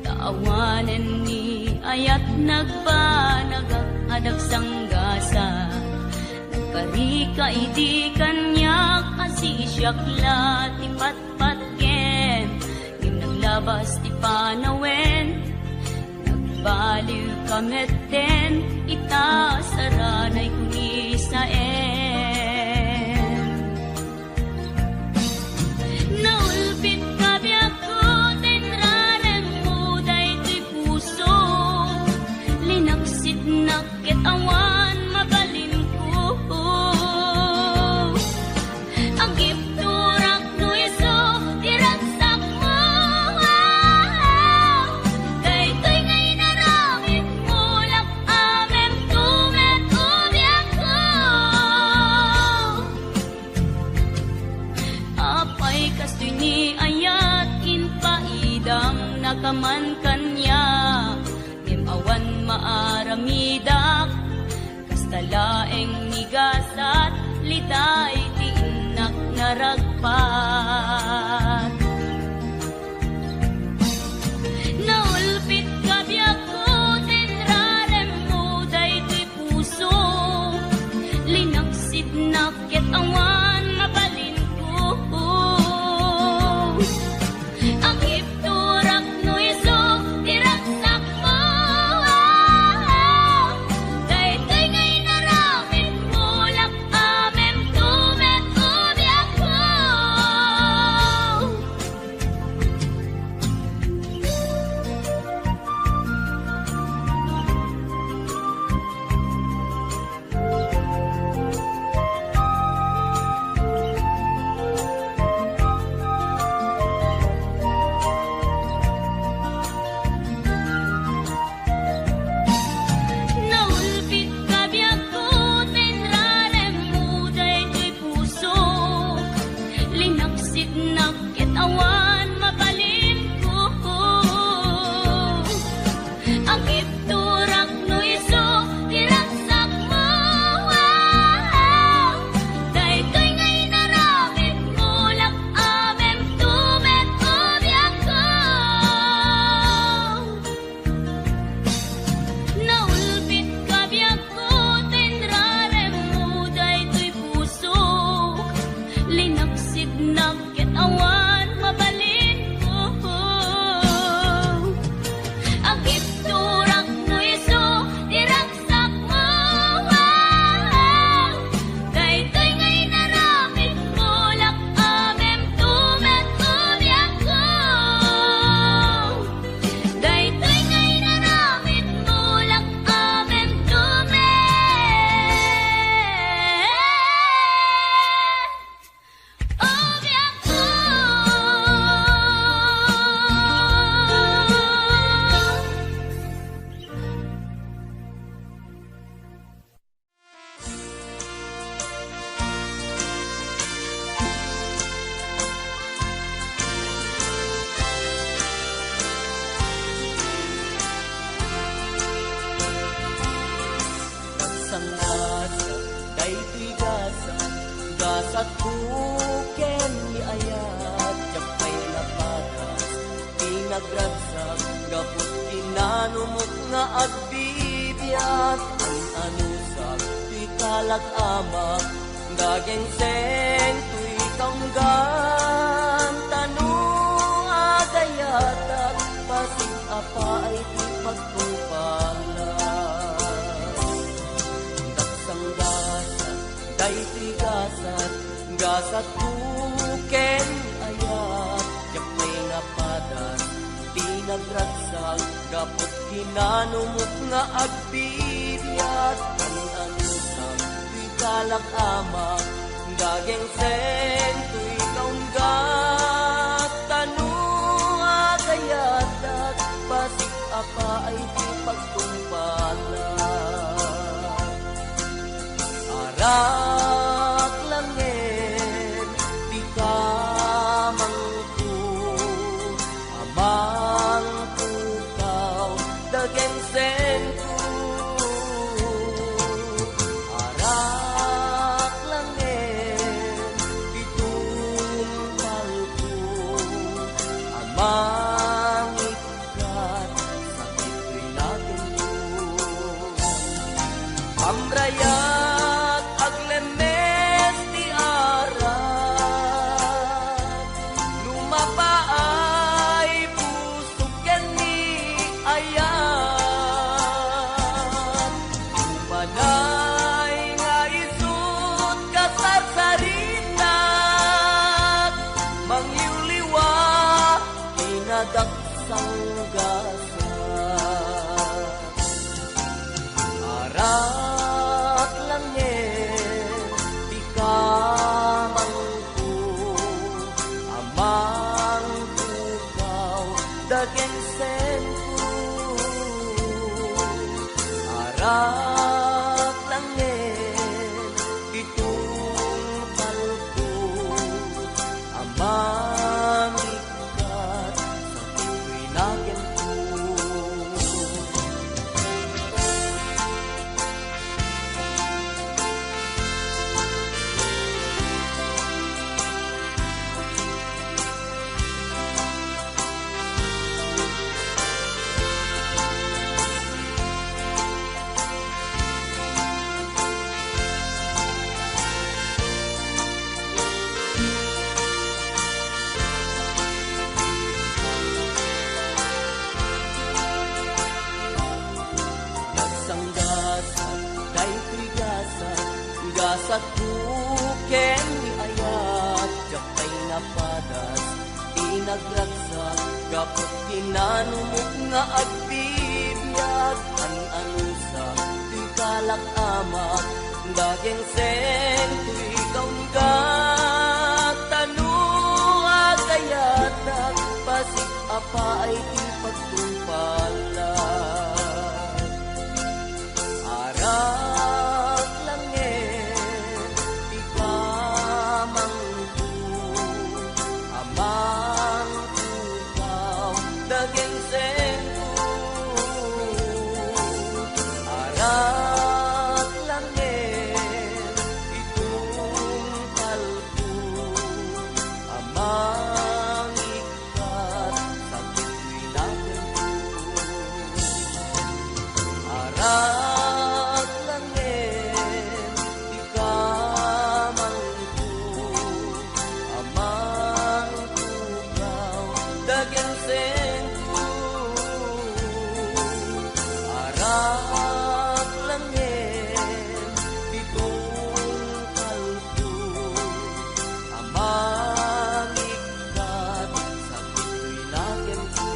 Ta awanen ni ayat nagbanagak a dagsanggasat. Nagkarika idi kaniak a sisiak la ti patpatgen. Ngem naglabas ti panawen. Nagbaliw ka metten ita saranay kunisaen. Naulpit ka biagko, ten raremmo daytoy puso. Linaksitnak ket awan mabalinko. Agipturak no isu ti ragsakmo. Daytoy nga inaramidmo, lak-amemto met o biagko. Apay kastoy ni ayat, impaidam nakaman kaniak, ngem awan maaramidak. Kasta laeng ni gasat, liday ti innak naragpat. Naulpit ka biagko, ten raremmo daytoy puso. Linaksidnak ket awan mabalinko. Agipturak no isu ti ragsakmo. Daytoy nga inaramidmo, lak-amemto met o biagko. Naulpit ka biagko, ten raremmo daytoy puso. Linaksidnak ket awan mabalinko. Agipturak no isu ti ragsakmo. Daytoy nga inaramidmo, lak-amemto met o biagko. Naulpit ka biagko, ten raremmo daytoy puso. Linaksidnak ket awan mabalinko. Agipturak no isu ti ragsakmo. Daytoy nga inaramidmo, lak-amemto met o biagko. Daytoy nga inaramidmo, lak-amemto met o biagko. Nagsanggasat daytoy gasat, gasatko ken ni ayat, diak pay napadas ti nagragsak, gapu ti nanumok nga agbibiag. An-anusak ti kalak-amak, dagingsen toy kaunggan, ta no agayatak, pasig-apaay ti pagtungpalas. Nagsanggasat daytoy gasat, gasatko ken ayat, diak pay napadas ti nagragsak, gapu ti nanumok nga agbibiag. An-anusak ti kalak-amak, dagingsen toy kaunggan, ta no agayatak, pasig-apaay ti pagtungpalas. Arak langen ti kamangko, amangko kao, dagingsenko. Arak langen ti tungpal Mangikkat, sakit toy nakenko. Pamrayag, aglemmes ti arak. No mapaay, busog ken ni ayat. Umanay nga isut' kasarsaritak, mangliwliwa ti nadagsangasat. Arak laeng ti kamangko, a mangpukaw dagingsenko. Arak laeng ti tungpalko, a mangikkat, sakit toy nakenko. Nagsanggasat daytoy gasat, gasatko ken ni ayat, diak pay napadas ti nagragsak, gapu kinanumok nga agbibiag, an-anusak ti kalak amak, dagingsenko ikaw ni gat, ta no agayatak, bassit a paay ti pagtungpalak. Arak laeng ti kamangko, a mangpukaw dagingsenko. Arak laeng ti tungpalko, a mangik- kat sakit toy nakenko. Arak laeng ti kamangko, a mangpukaw dagingsenko. Arak laeng ti tungpalko, a mangik- kat sakit toy nakenko.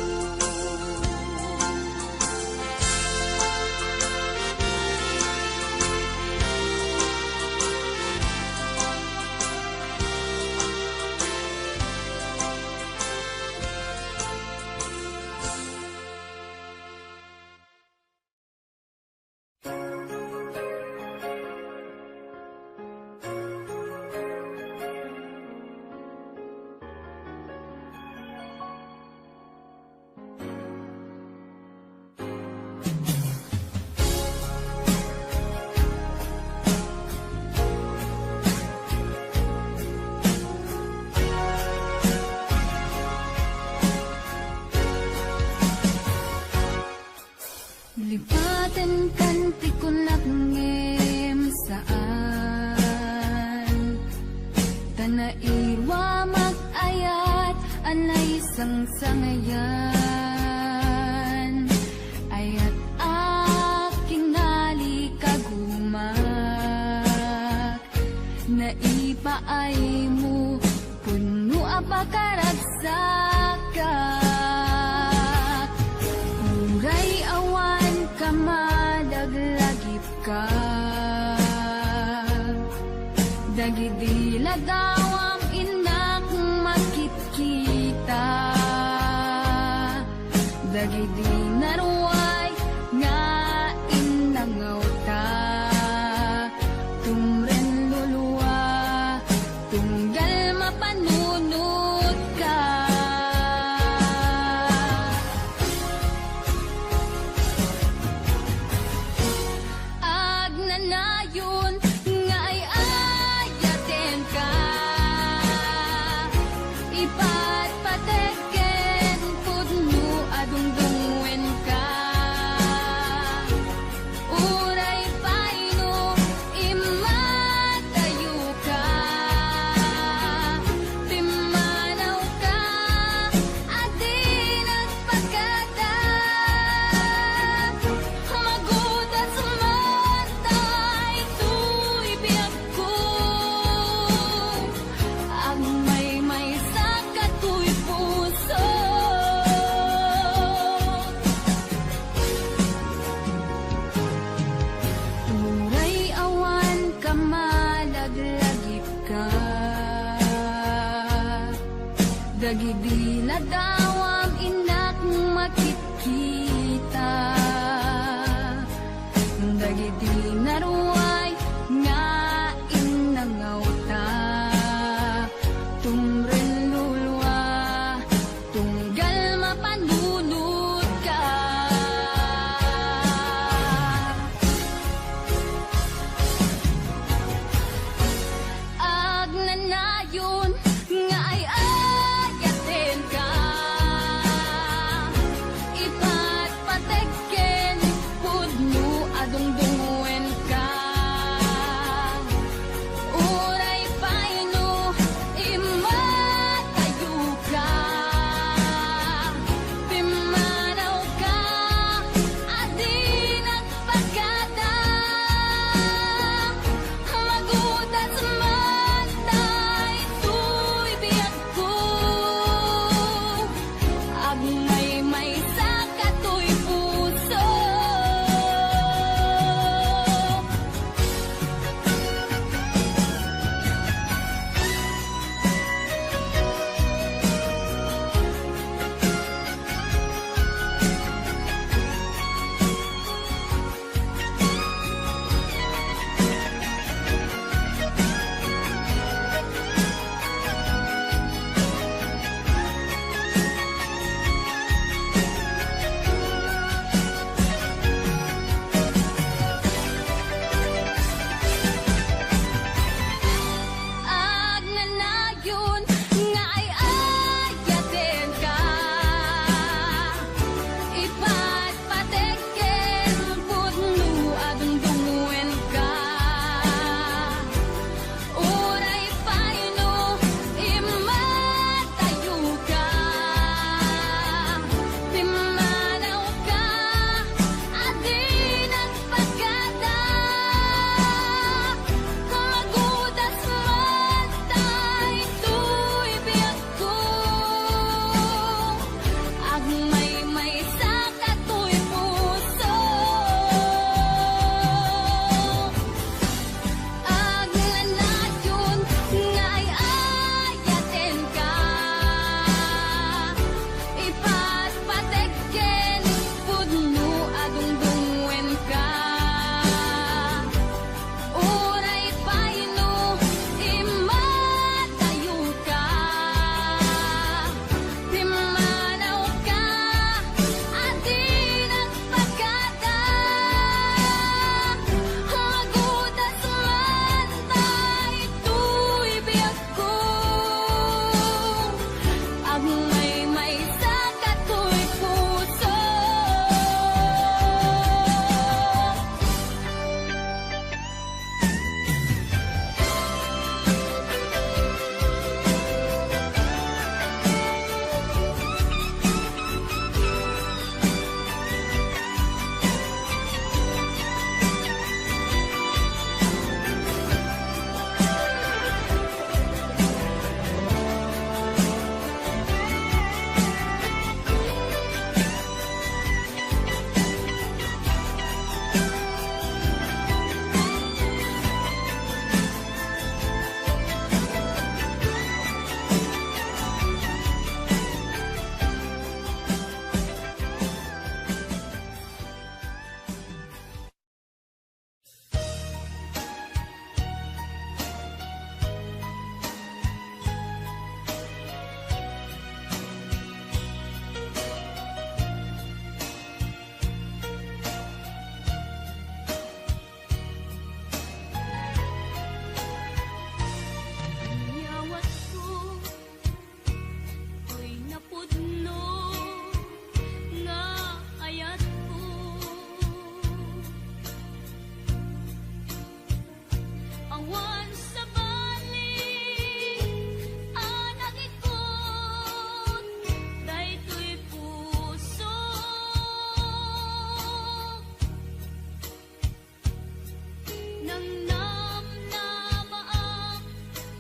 Lipatenkan ti kunak ngem saan. Ta nairuamak ayat a naisangsangayan. Ayat a kinalikagumak. Naipaaymo, punno a pakaragsakak. Uray awan ka madaglagipka. Dagidi ladawam innak makitkita. Dagidi naruay nga innangawta, tumren lulua, tunggal mapanunotka. Agnanayon nga ay-ayatenka, ipatpateg ken Inadawam innak makitkita dagiti naruay nga innangawta. Tumrellulua, tunggal mapanunotka. Agnanayon nga ay-ayatenka, ipatpateg ken pudno a dungdungenka. Uray pay no immatayoka, pimmanawka a di nagpakada. Magudas man daytoy biagko, agmaymaysa katoy puso. Agnanayon nga ay-ayatenka, ipatpateg ken pudno a dungdungenka. Uray pay no immatayoka, pimmanawka a di nagpakada. Magudas man daytoy biagko, agmaymaysa katoy puso. Agnanayon nga ay-ayatenka, ipatpateg ken pudno a dungdungenka. Uray pay no immatayoka, pimmanawka a di nagpakada. Magudas man daytoy biagko, agmaymaysa katoy puso. Inyawatko toy napudno nga ayatko. Awan sabali a nangikot daytoy puso. Nangnamnamaak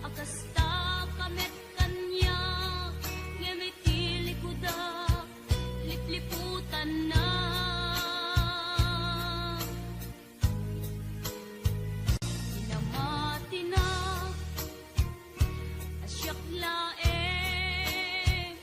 a kasta ka met kaniak, ngem iti likudak, lipliputanna. Pinamatinak a siak laeng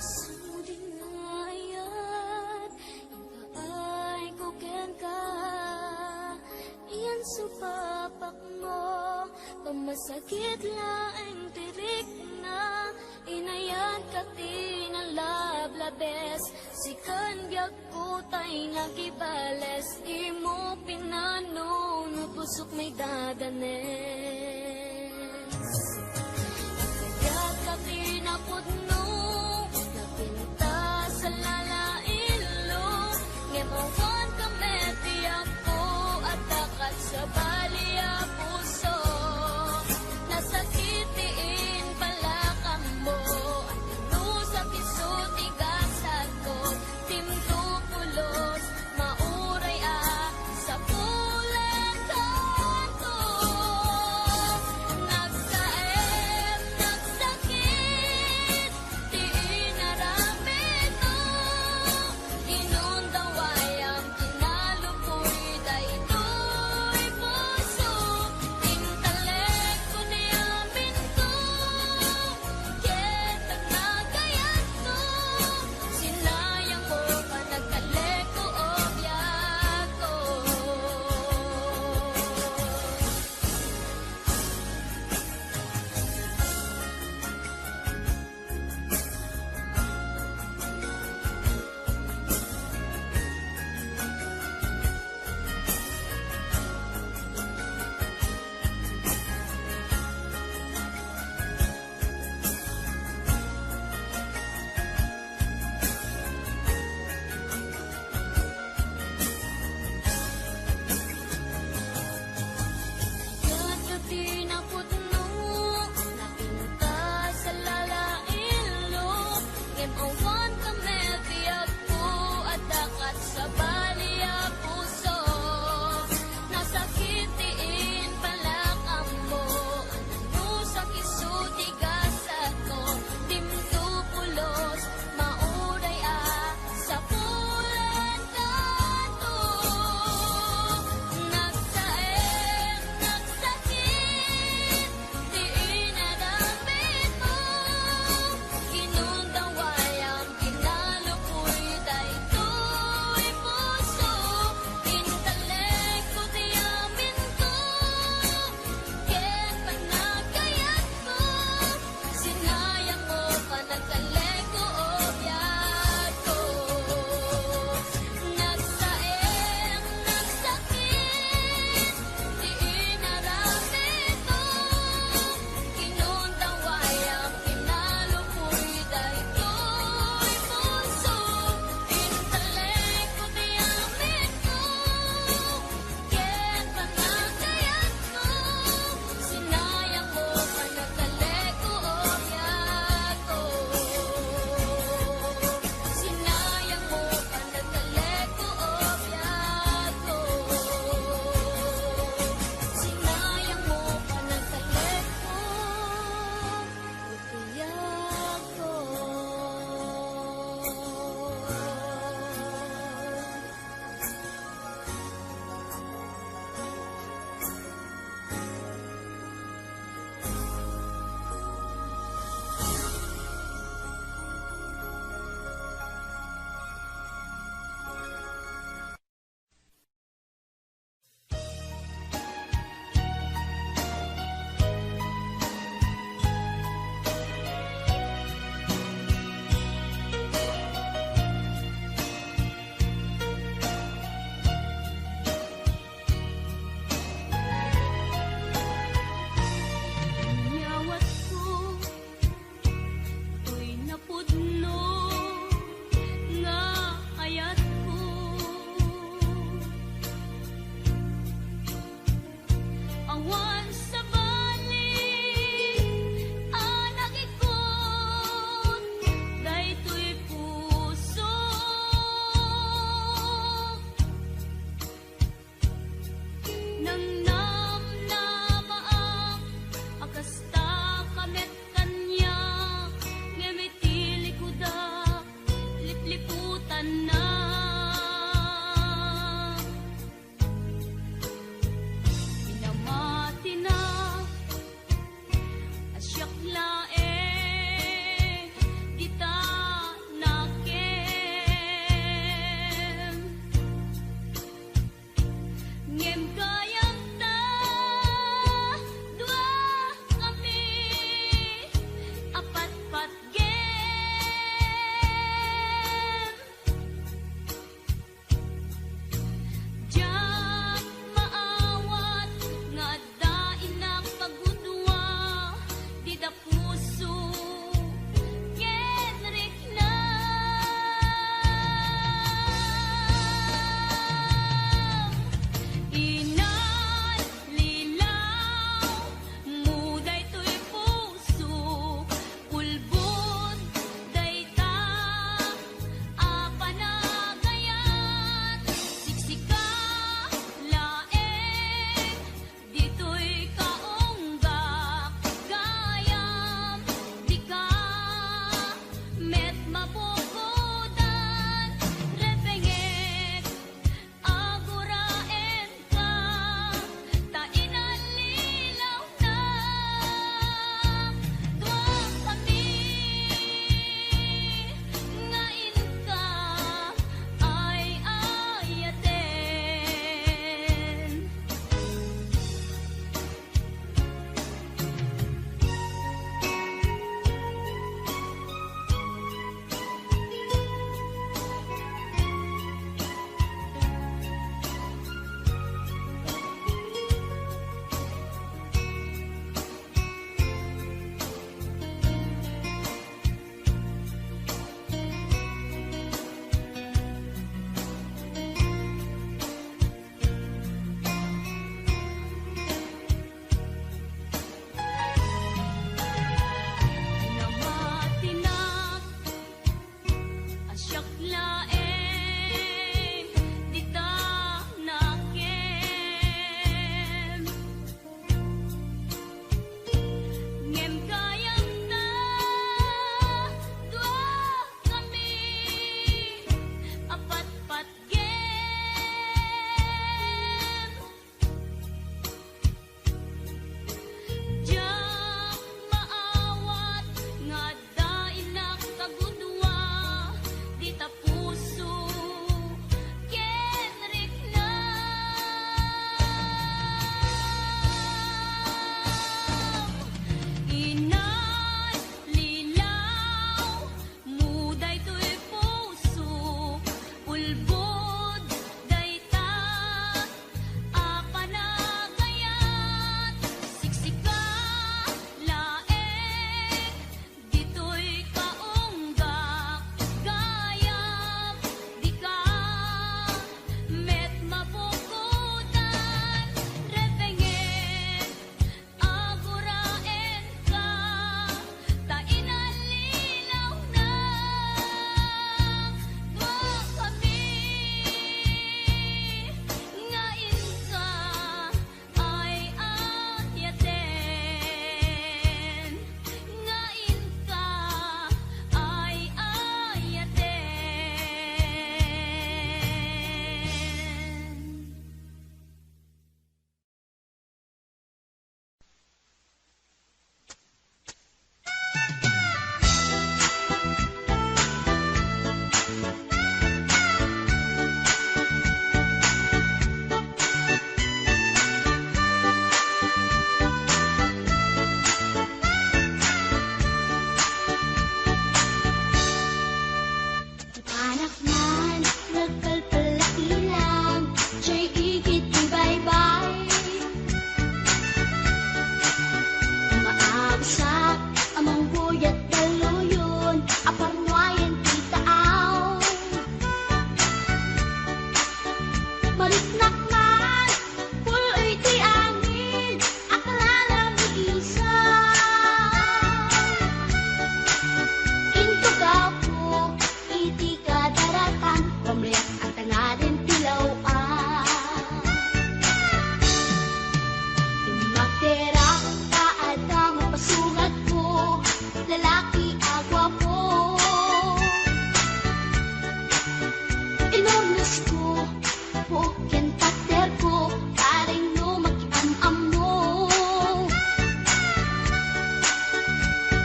Sudi nga ayat, impaay ko kenka. Iyan supapak mo, pamasakit laeng ti rikna. Inayat ka ti nalablabes, sikan biag Kutay nagibales, imo pinanunot, pusok may dadanes. Agayat ka ti napudno, napintas a lalailo, ngem awan ka met ti ako, adda kat sabali a puso. Nasakit ti impalakanmo, no sa piso ti gasatko, timto pulos, mauray a sapulan tanto.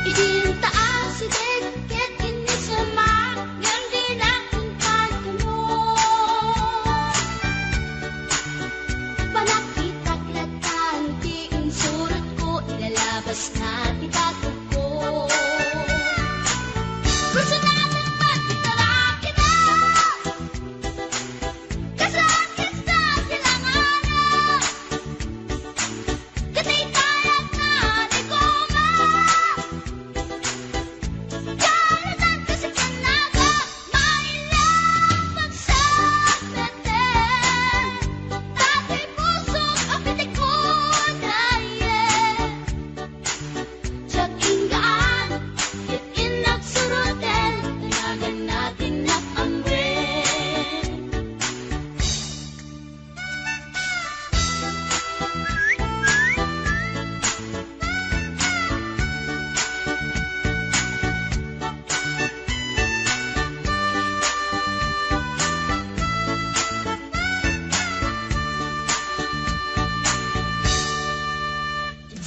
Idinta asideg ket innisemak, ngem dinak inpagtuno. Panagkitak lattan ti insurotko, ilalabasna ti batogko. Personalan man ti talakida. Kasakit sa silanganan. Kataytayakna ni Goma. Karutan kasi kanaga, maila pagsakmeten. Dati pusok a pitikod, aye. Diak inggaan, ket innak suroten, danagan natin nak amben.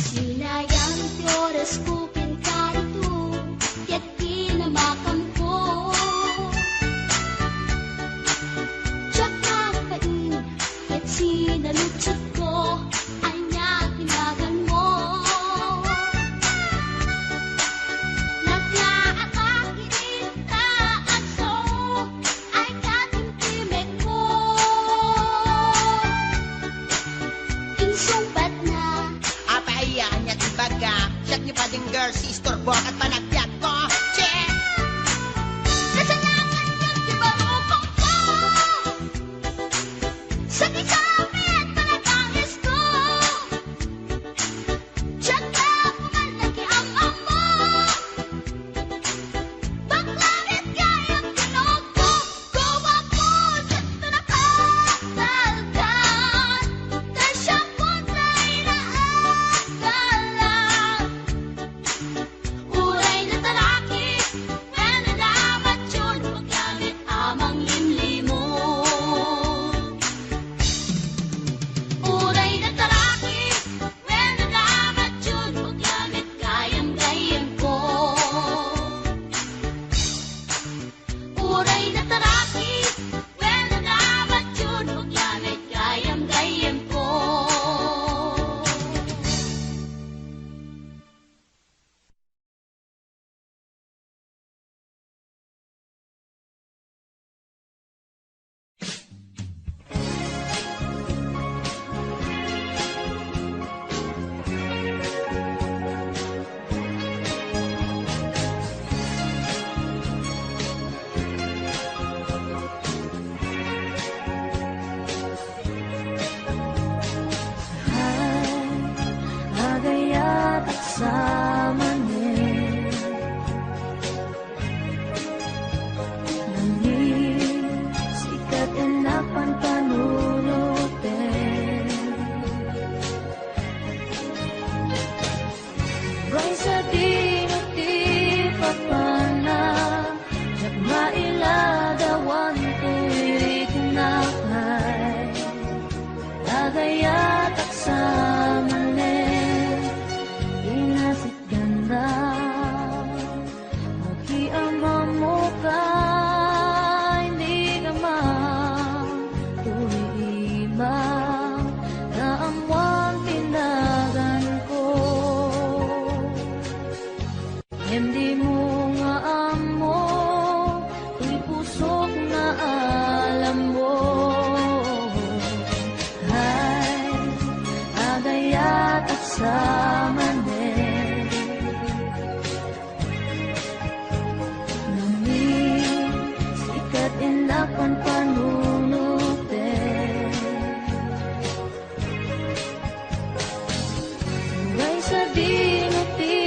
Sinayang ti orasko ken karito, ket kinamakamko. Diak nagpain, ket sinaludsodko, ania ti naganmo? Naglaak a ket inta agso, ay katimtimekmo. Insungbatna. Apay aya, ania ti baga? Siak ni Pading Girl, si istorbo ket panagbiagko. Che! Kasalanan ket ti barukongko. Sakit-sakit panagangisko. Diak la kuman nakiam-ammo. Bakla met gayam tinuktok, guwapos ket napatalkan. Kasya kontra inaagalan. Uray nataraki, wenno namatyon, bakla met a manglimlimon. Uray nataraki, wenno namatyon, bakla met gayam gayyemko. Uray nataraki, wenno namatyon, bakla met gayam gayyemko. Ay, agayatak sa manen. Nangin, sikat innak panpanunoten. Uray sadino ti papanna, diak mailadawan toy riknak ay agayatak sa manen. Inasit ganda, nakiamammo kay ni ama, toy ima, naammoan ti naganko. Ngem dimo nga ammo, ti pusok nga alammo. Ay, agayatak sa manen. Nangin, sikat innak panpanunoten. Uray sadino ti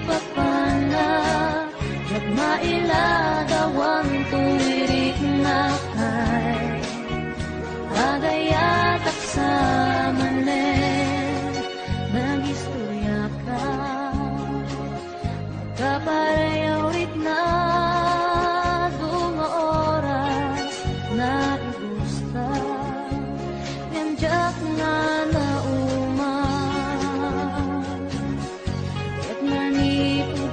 papanna, diak mailadawan toy riknak ay agayatak sa manen. Nagistoriaka. Kapareho riknak, adu nga oras naibustak, ngem diak nga nauman. Ket manipud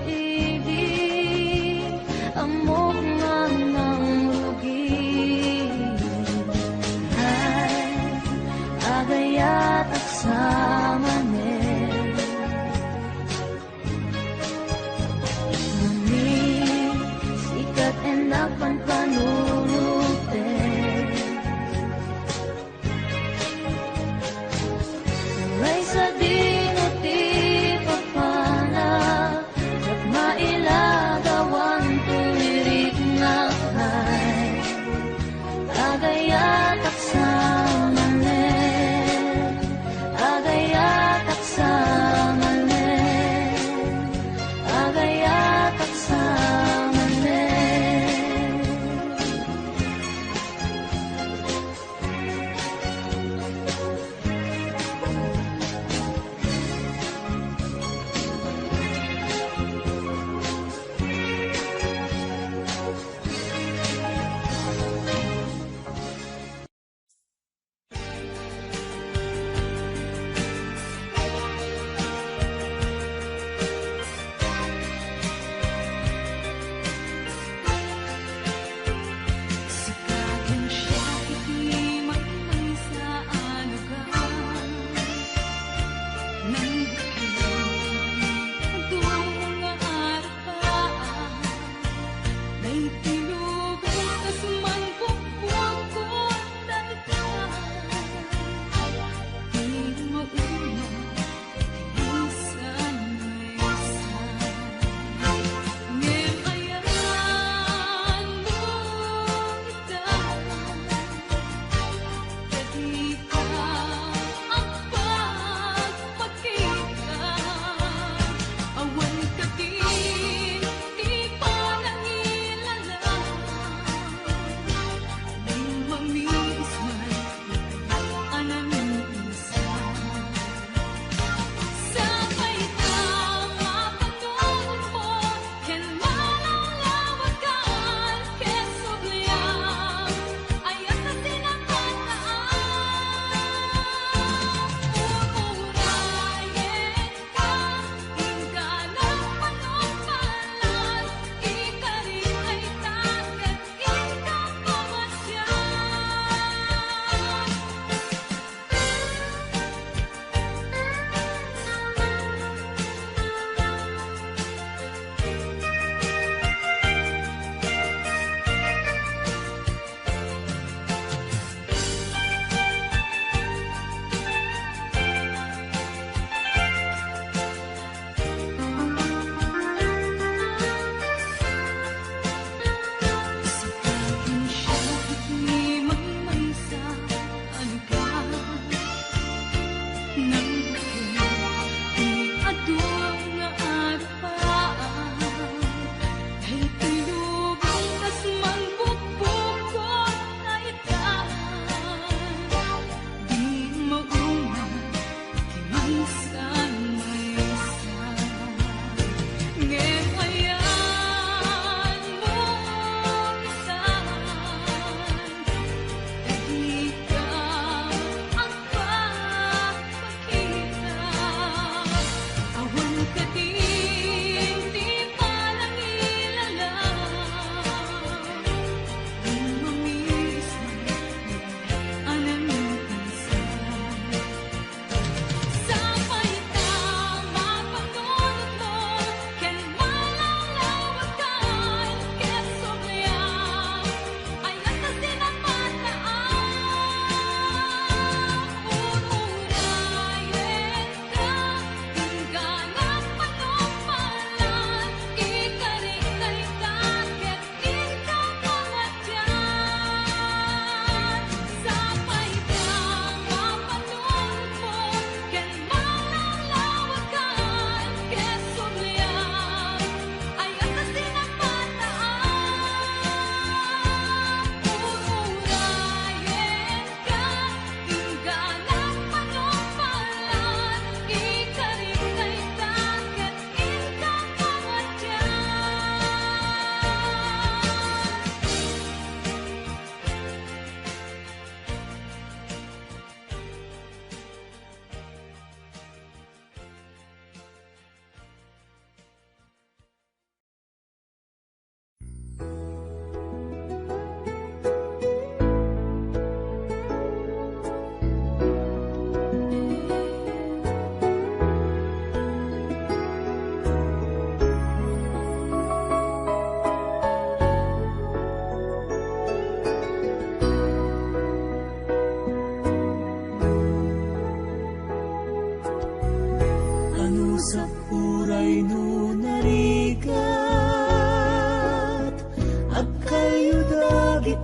panpanunottek. Uray sadino ti papanak, ket mailagawan ti riknak, ay agayatak sa manen, agayatak sa manen, agayatak sa manen.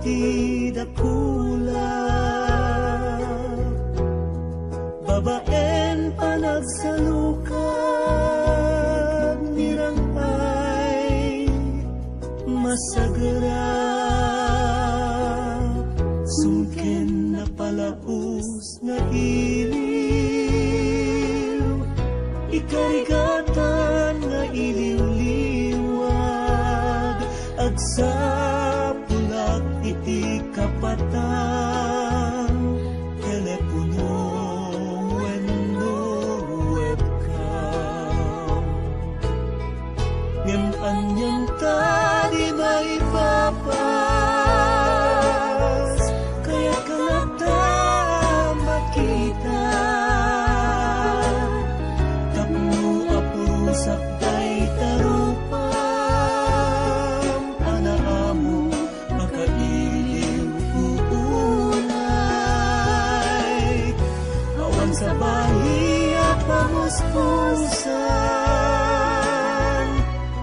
ti dakula. Babaen panagsalukag ni Rang-ay masagera, sungken napalaus nga iliw, ikarigatan nga iliwliwag, agsapulak iti kapatang telepono wenno webcam. Ngem anian ta di maipapas, kayat ka latta makita. Tapno apurosak dayta rupam a naammo, makailiw ko unay. Awan sabali a pamuspusan,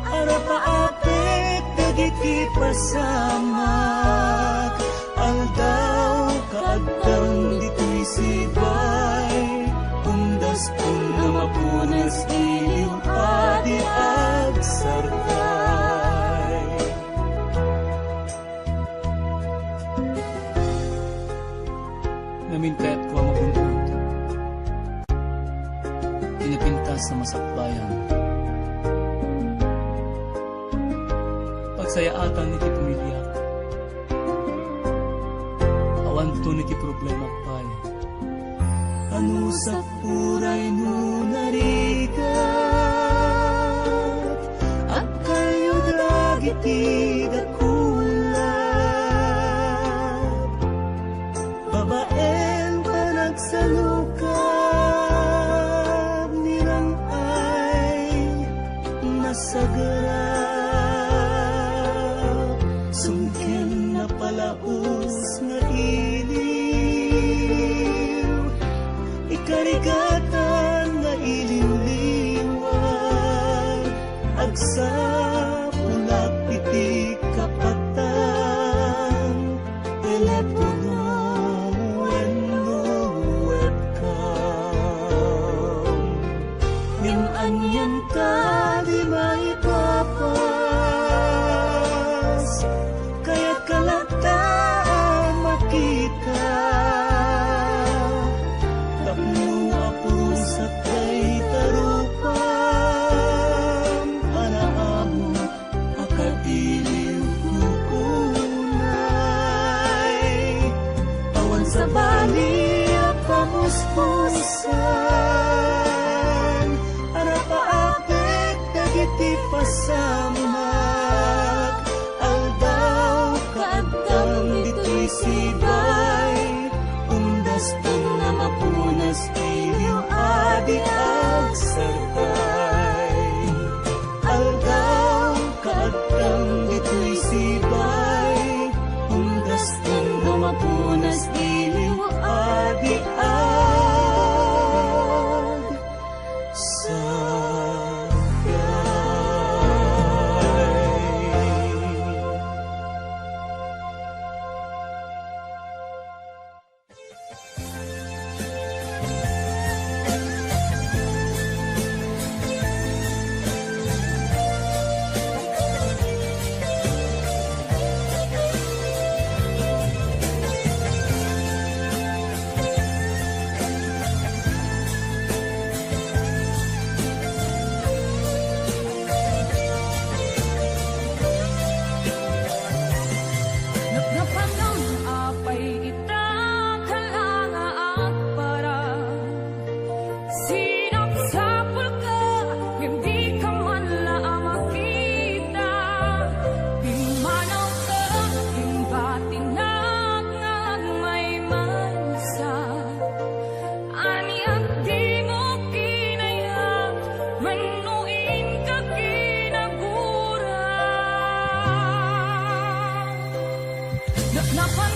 arapaapek dagiti pasamak. Aldaw ka addam ditoy sibay, umdaskon a mapunas iliw a di agsardeng. Ngamin kayatko a magun-od ti napintas a masakbayan. Pagsayaatan iti pamiliak. Awanton iti problema pay. Anusak uray no narigat, agkalyo dagiti dakula. Babaen panagsalukag ni Rang-ay masagera, sungken napalaus nga iliw, ikarigatan nga iliwliwag, agsapulak iti kapatang telepono wenno webcam. Ngem anian ta di maipapas, kayat ka latta a makita. Tapno apusak dayta rupam a naammo, makailiw ko unay. Awan sabali a pamuspusan, arapaapek dagiti pasamak. Aldaw ka addam ditoy sibay, umdaskon a mapunas iliw a di agsardeng. Aldaw ka addam ditoy sibay, umdaskon a mapunas iliw a di agsardeng. Napnapanon apay ita, kala nga agpara. Sinapsapulka, ngem dika man la a makita. Pimmanawka, imbatinak nga agmaymaysa. Ania dimo kinayat wenno inka kinagura? Napnapan